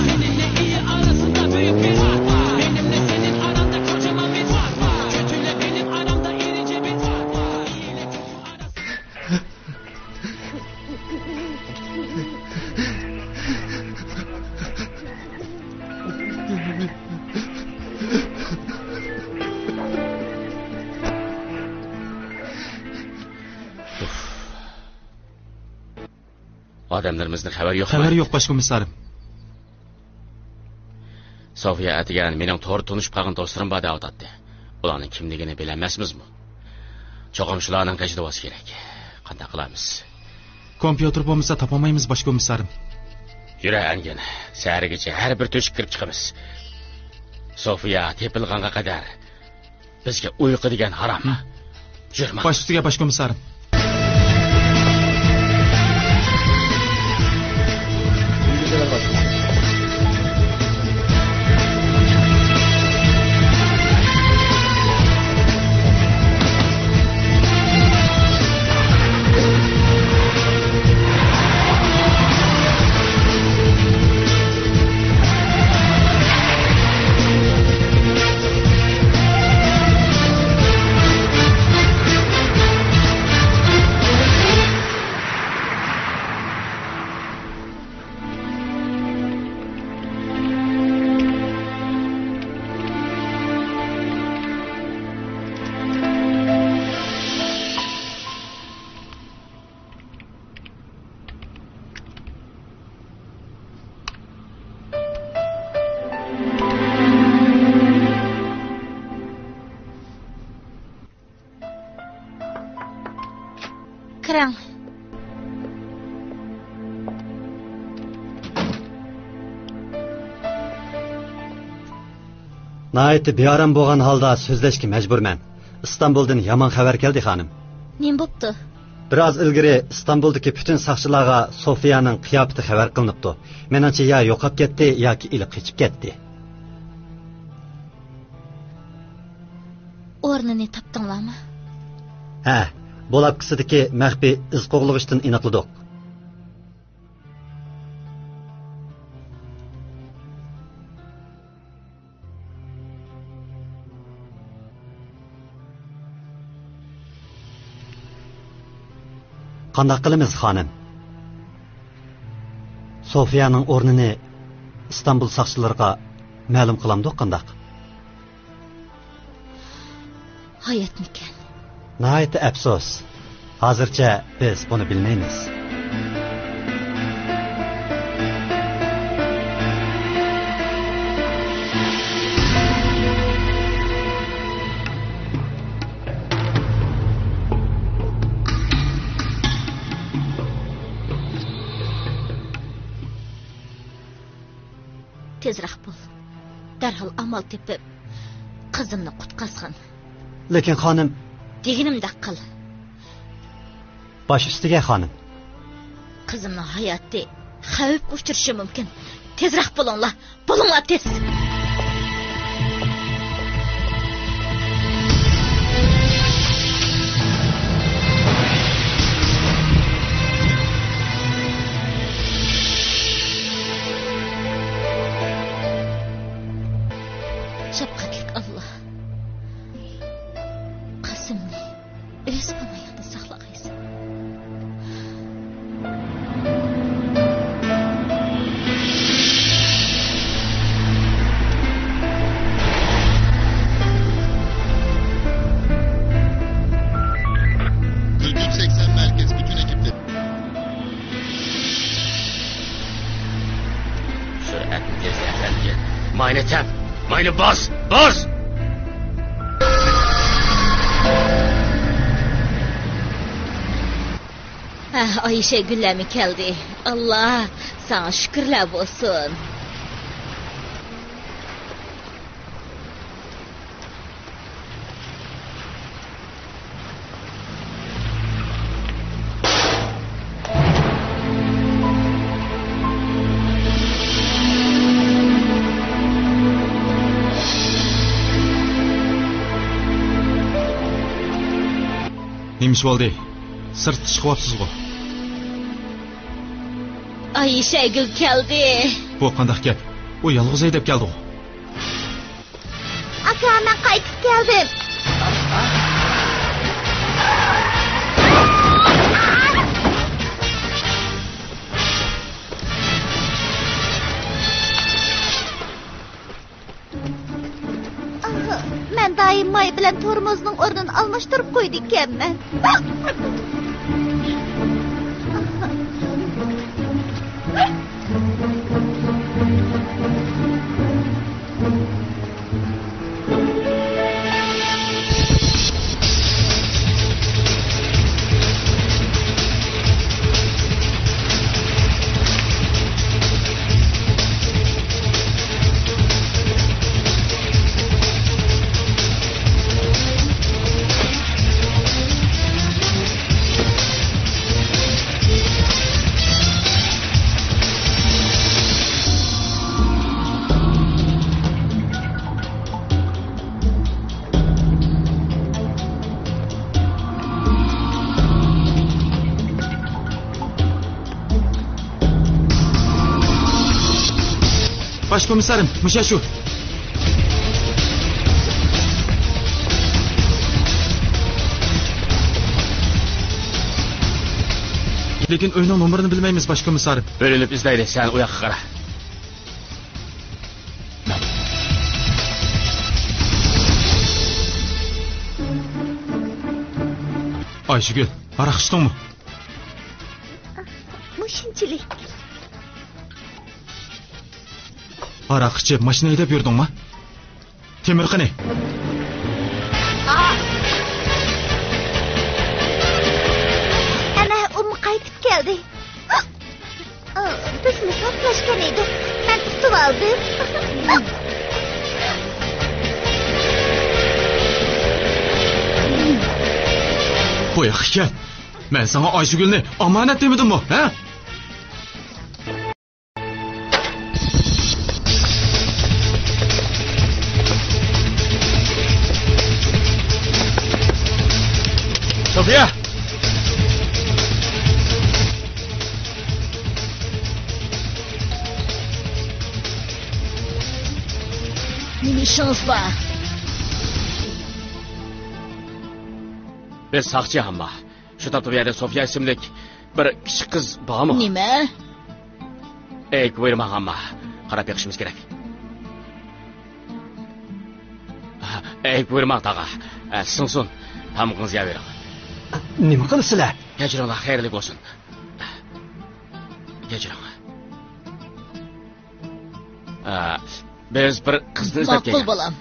Seninle iyi arasında büyük bir fark var. Benimle senin aranda kocaman bir fark var. Kötüyle benim aramda irice bir fark var. İyi ile kötü arasında ئادەملىرىمىزدىن خەۋەر يوقمۇ؟ خەۋەر يوق، باش كومىسسارىم. سوفىيە ئەتىگەن مېنىڭ توردا تونۇشۇپ قالغان دوستلىرىم بار دەۋاتاتتى. ئۇلارنىڭ كىملىكىنى بىلەلمەسمىزمۇ؟ چوقۇم شۇلارنىڭ قېشىدا بولسا كېرەك. قانداق قىلارمىز؟ كومپيۇتېر بولمىسا تاپالمايمىز، باش كومىسسارىم. يۈرە ئەنگىن، سەھەرگىچە ھەر بىر تۆشۈككە كىرىپ چىقىمىز. سوفىيە تېپىلغانغا قەدەر بىزگە ئۇيقۇ دېگەن ھارام. يۈرمە. باش ئۈستىگە، باش كومىسسارىم. كىرىڭ. ناھايىتى بىئارام بولغان ھالدا سۆزلەشكە مەجبۇرمەن. ئىستانبۇلدىن يامان خەۋەر كەلدى، خانىم. نېمە بوپتۇ؟ بىر ئاز ئىلگىرى ئىستانبۇلدىكى پۈتۈن ساقچىلارغا سوفىيانىڭ قىياپىتى خەۋەر قىلىنىپتۇ. مېنىڭچە، يا يوقاپ كەتتى ياكى ئېلىپ قېچىپ كەتتى. ئۇ ئورنىنى تاپتىڭلارمۇ؟ ھە، بۇلاپكىسىدىكى مەخپىي ئىز قوغلىغۇچتىن ئېنىقلىدۇق. قانداق قىلىمىز، خانىم؟ سوفىيانىڭ ئورنىنى ئىستانبۇل ساقچىلىرىغا مەلۇم قىلامدۇق، قانداق؟ ھاياتمىكەن؟ ناھايىتى ئەپسۇس. ھازىرچە بىز بۇنى بىلمەيمىز. تېزرەك بول. دەرھال ئامال تېپىپ، قىزىمنى قۇتقازغىن. لېكىن، خانىم. دېگىنىمدەك قىل. باش ئۈستىگە، خانىم. قىزىمنىڭ ھاياتى خەۋپكە ئۇچرىشى مۇمكىن. تېزرەك بولۇڭلار. بولۇڭلار تېز! شەپقەتلىك ئاللا، قاسىمنى ئۆز پاناھىڭدا ساقلىغايسەن. Kırk üç seksen merkez, bütün ekipler. سۈرئەتنى تېزلە، ئەپەندى. ماينى تەپ! ماينى باس! باس! ھە، ئايشەگۈللەرمۇ كەلدى. ئاللا، ساڭا شۈكۈرلەر بولسۇن. نېمە ئىش بولدى؟ سىرتقا چىقىۋاپسىزغۇ؟ ئايشەگۈل كەلدى. بۇ قانداق گەپ؟ ئۇ يالغۇز ھەيدەپ كەلدىغۇ؟ ئاكا، مەن قايتىپ كەلدىم. ئاھ، مەن دائىم ماي بىلەن تورمۇزنىڭ ئورنىنى ئالماشتۇرۇپ قويىدىكەنمەن. باش كومىسسارىم، مۇشۇ شۇ. لېكىن ئۆينىڭ نومۇرىنى بىلمەيمىز، باش كومىسسارىم. بۆلۈنۈپ ئىزدەيلى، سەن ئۇ ياققا قارا. ئايشىگۈل، ھاراق ئىچتىڭمۇ؟ مۇشۇنچىلىك. ھاراق ئىچىپ ماشىنا ھەيدەپ يۈردۈڭما؟ تېمىر قېنى؟ ئەنە، ئۇمۇ قايتىپ كەلدى. بىزمۇ ساپلاشقان ئىدۇق. مەن تۇتۇۋالدىم. بۇ ياققا كەل. مەن ساڭا ئايشىگۈلنى ئامانەت دېمىدىممۇ، ھە؟ يا! نېمە ئىشىڭىز بار؟ بىز ساقچى، ھەمما. شۇ تاپتا بۇ يەردە سوفىيا ئىسىملىك بىر كىچىك قىز بارمۇ؟ نېمە؟ ئەي، بۇيرۇماڭ، ھەمما. قاراپ بېقىشىمىز كېرەك. ئەي، بۇيرۇماڭ، تاغا. ئە، سىڭسۇن. تامىقىڭىزنى يەۋېرىڭ. نېمە قىلىسىلەر؟ كەچۈرۈڭلار، خەيرلىك بولسۇن. كەچۈرۈڭ. ئە، بىز بىر قىزنى ئىزدەپ كەلگەن. ماقۇل، بالام.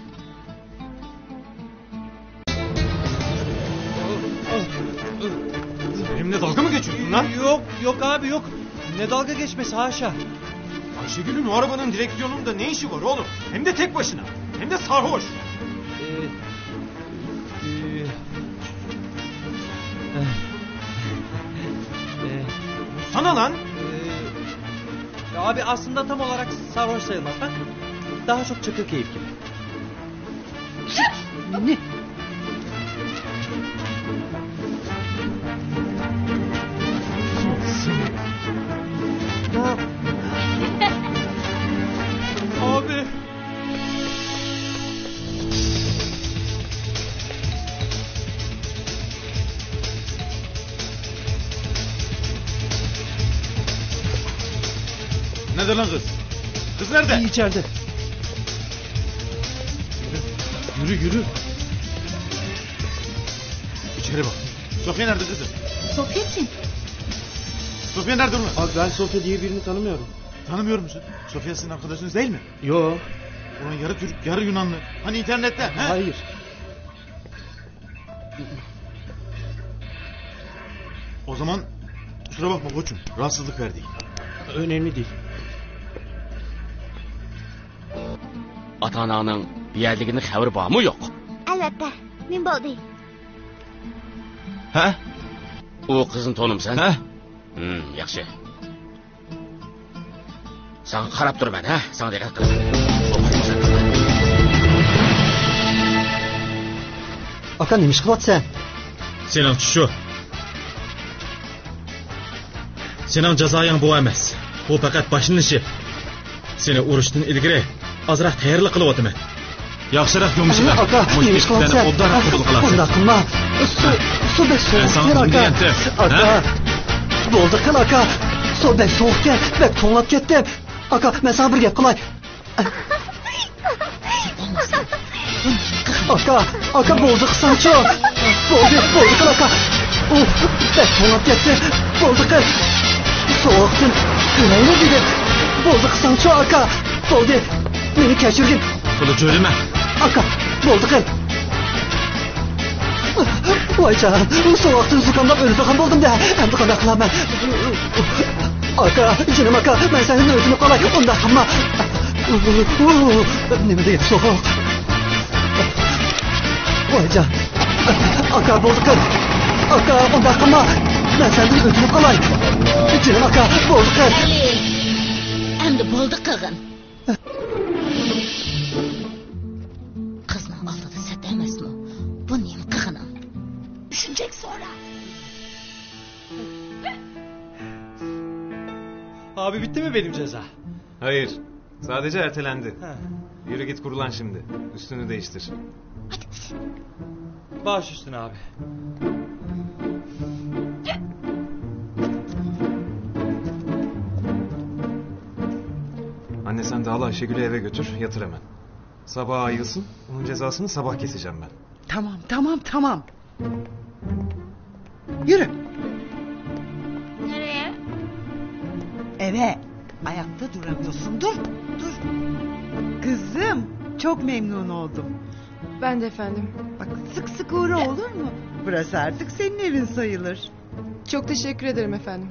Benimle dalga mı geçiyorsun lan? Yok, yok abi, yok. Ne dalga geçmesi, haşa. Ayşegül'ün o arabanın direksiyonunda ne işi var oğlum? Hem de tek başına. Hem de sarhoş. Ee, ee, ee, Sana lan. Ee, ya abi, aslında tam olarak sarhoş sayılmaz. Bak, daha çok çakır keyif gibi. Ne? Abi. Nerede lan kız? Kız nerede? İçeride. Yürü, yürü, yürü. İçeri bak. Sofya nerede kızım? Sofya kim? Sofya nerede ulan? Abi, ben Sofya diye birini tanımıyorum. Tanımıyor musun? Sofya sizin arkadaşınız değil mi? Yo. Ulan yarı Türk, yarı Yunanlı. Hani internette, he? Hayır. O zaman kusura bakma koçum, rahatsızlık verdik. Önemli değil. ئاتا-ئاناڭنىڭ بۇ يەردىكىنىڭ خەۋىرى بارمۇ يوق؟ ئەلۋەتتە، نېمە بولدى؟ ھە؟ ئۇ قىزنى تونۇمسەن؟ ھە؟ ھىم، ياخشى. ساڭا قاراپ تۇرىمەن، ھە؟ ساڭا دىققەت قىلىمەن. ئاكا، نېمە ئىش قىلىۋاتىسەن؟ سېنىڭ چۈش شۇ. سېنىڭ جازايىڭ بۇ ئەمەس. بۇ پەقەت باشلىنىشى. سېنى ئۇرۇشتىن ئىلگىرى ئازراق تەييارلىق قىلىۋاتىمەن. ياخشىراق يۇمشىغىن. ئاكا، مۇشۇ نېمە ئىش قىلىۋاتىسەن؟ ئوبدانراق قوبۇل قىلارسەن. ئۇنداق قىلما. سۇ، سۇ بەك سوغۇقكەن، ئاكا. ئاكا، بولدى قىل، ئاكا. سۇ بەك سوغۇقكەن، بەك توڭلاپ كەتتىم. ئاكا، مەن ساڭا بىر گەپ قىلاي. ئاكا، ئاكا، بولدى قىلساڭچۇ. بولدى، بولدى قىل، ئاكا. ئۇ بەك توڭلاپ كەتتى. بولدى قىل. سوغۇقتىن ئۆلەيلى دېدى. بولدى قىلساڭچۇ، ئاكا. بولدى. مېنى كەچۈرگىن. بولدى، جۆرىمە. ئاكا، بولدى قىل. ۋايجان، سوغۇقتىن زۇكاملاپ ئۆلىدىغان بولدۇم دە. ئەمدى قانداق قىلارمەن؟ ئاكا، جېنىم ئاكا، مەن سەندىن ئۆتۈنۈپ قالاي، ئۇنداق قىلما. نېمە دېگەن سوغۇق؟ ۋايجان. ئاكا، بولدى قىل. ئاكا، ئۇنداق قىلما. مەن سەندىن ئۆتۈنۈپ قالاي. جېنىم ئاكا، بولدى قىل. ئەمدى بولدى قىلغىن. قىزنىڭ ئالدىدا سەت ئەمەسمۇ؟ بۇ نېمە قىلغىنىڭ؟ چۈشىنىچەك سورا. Abi, bitti mi benim ceza? Hayır. Sadece ertelendi. Ha. Yürü git, kurulan şimdi. Üstünü değiştir. Baş üstüne abi. Anne, sen de al Ayşegül'ü eve götür, yatır hemen. Sabah ayılsın, onun cezasını sabah keseceğim ben. Tamam, tamam, tamam. Yürü. Nereye? Eve. Ayakta duramıyorsun. Dur, dur. Kızım, çok memnun oldum. Ben de efendim. Bak, sık sık uğra, olur mu? Burası artık senin evin sayılır. Çok teşekkür ederim efendim.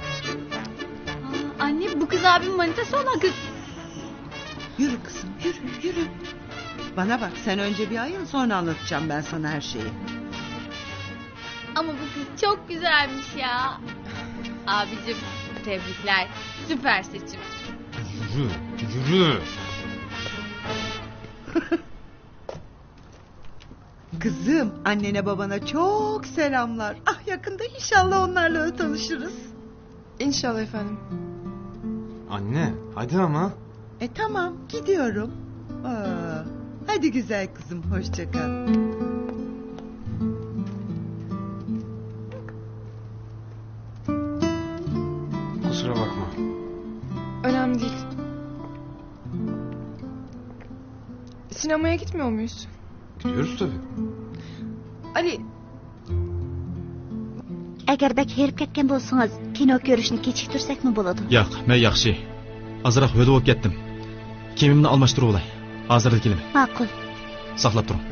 Aa, anne, bu kız abimin manitası olan kız. Yürü kızım, yürü, yürü. Bana bak, sen önce bir ayıl, sonra anlatacağım ben sana her şeyi. Ama bu kız çok güzelmiş ya. Abicim, tebrikler. Süper seçim. Yürü, yürü. Kızım, annene babana çok selamlar. Ah, yakında inşallah onlarla da tanışırız. İnşallah efendim. Anne, hadi ama. E, tamam, gidiyorum. Aa, hadi güzel kızım, hoşça kal. Kusura bakma. Önemli değil. Sinemaya gitmiyor muyuz? Gidiyoruz tabii. Ali. ئەگەر بەك ھېرىپ كەتكەن بولسىڭىز، كىنو كۆرۈشنى كېچىكتۈرسەكمۇ بولىدۇ. ياق، مەن ياخشى. ئازراق ھۆل بولۇپ كەتتىم. كىيىمىمنى ئالماشتۇرۇۋالاي. ھازىرلا كېلىمەن. ماقۇل. ساقلاپ تۇرۇڭ.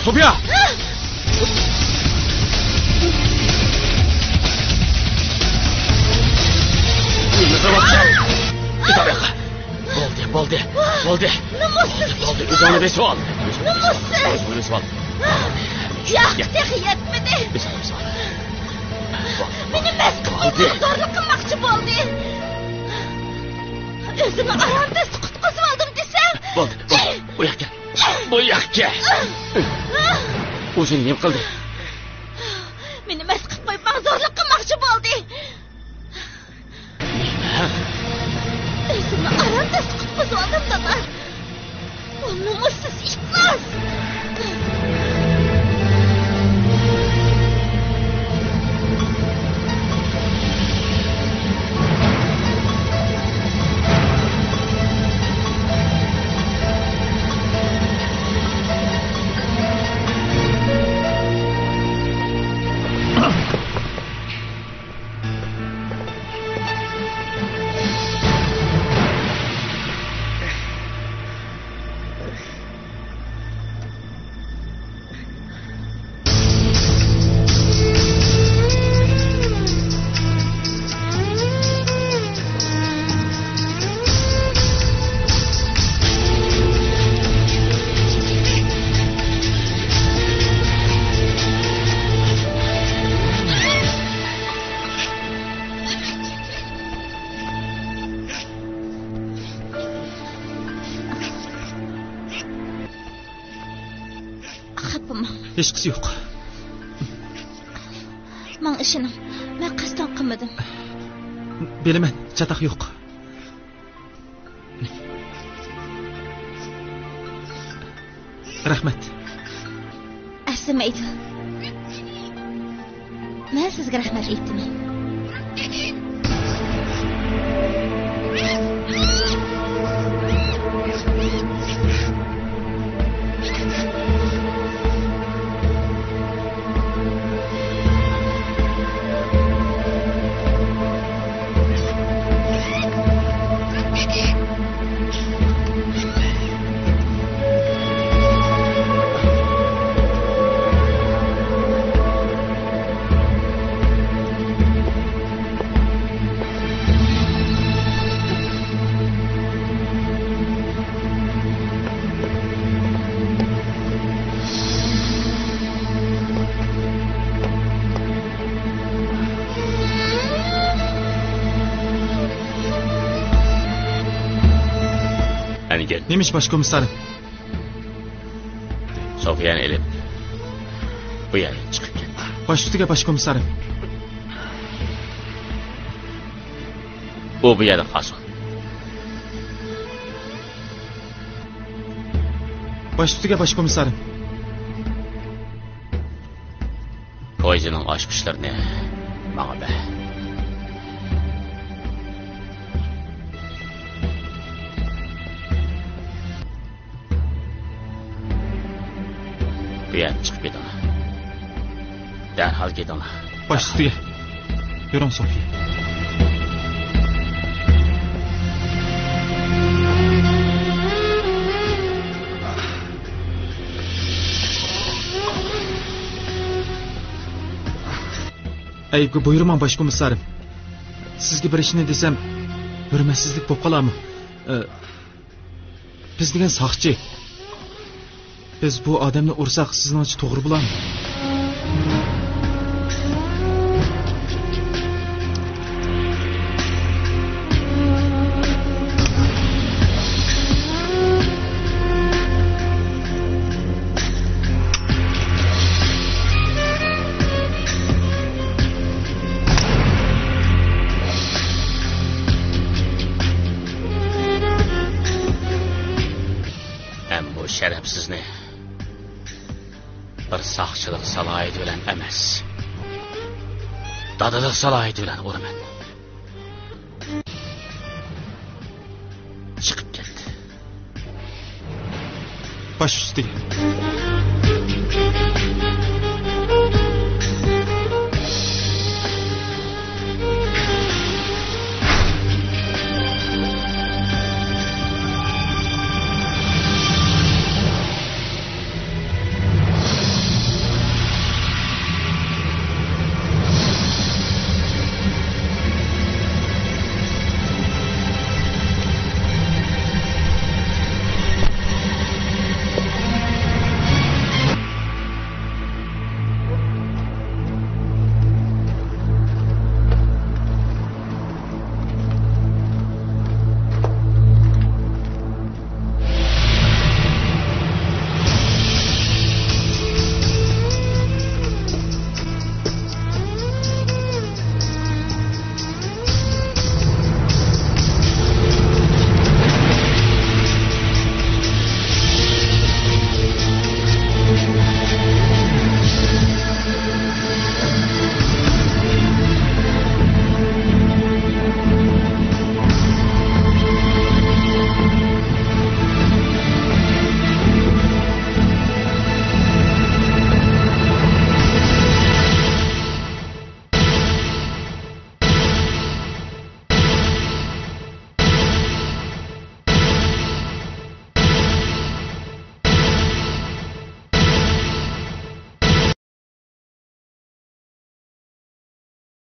سوفىيا! نېمە قىلىۋاتىسەن؟ كېتەۋەر. بولدى، بولدى، بولدى. نومۇسسىز. بولدى، بولدى. ئۆزۈڭنى بېسىۋال. نومۇسسىز. ئۆزۈڭنى بېسىۋال. ياق، تېخى يەتمىدى. ئۆزۈڭنى بېسىۋال. مېنى مەست قىلىپ قويماق، زورلۇق قىلماقچى بولدى. ئۆزىنى ئاران دەستە قۇتقۇزۇۋالدىم دېسە. بولدى، بولدى. بۇ ياققا. بۇ ياققا. ئۇ سېنى نېمە قىلدى؟ مېنى مەست قىلىپ قويۇپ، ماڭا زورلۇق قىلماقچى بولدى. نېمە؟ ئۆزۈمنى ئاران دەستە قۇتقۇزۇۋالدىم، دادا. ئۇ نومۇسسىز ئىپلاس! خاپا بولماڭ. ھېچقىسى يوق. ماڭا ئىشىنىڭ. مەن قەستەن قىلمىدىم. بىلىمەن، چاتاق يوق. رەھمەت. ئەرزىمەيدۇ. مەن سىزگە رەھمەت ئېيتىمەن. نېمە ئىش، باش كومىسسارىم؟ سوفىيانى ئېلىپ، بۇ يەردىن چىقىپ كەتتى. باش ئۈستىگە، باش كومىسسارىم. ئۇ بۇ يەردە قالسۇن. باش ئۈستىگە، باش كومىسسارىم. پويىزنىڭ ئاچقۇچلىرىنى ماڭا بەر. بۇ يەردىن چىقىپ كېتىڭلار. دەرھال كېتىڭلار. باش ئۈستىگە. يۈرۈڭ، سوفىيا. ئەيىبكە بۇيرۇماڭ، باش كومىسسارىم. سىزگە بىر ئىشنى دېسەم، ھۆرمەتسىزلىك بولۇپ قالارمۇ؟ ئە، بىز دېگەن ساقچى. بىز بۇ ئادەمنى ئۇرساق، سىزنىڭچە توغرا بولارمۇ؟ مەن بۇ شەرەپسىزنى بىر ساقچىلىق سالاھىيىتى بىلەن ئەمەس، دادىلىق سالاھىيىتى بىلەن ئۇرىمەن. چىقىپ كەتتى. باش ئۈستىگە.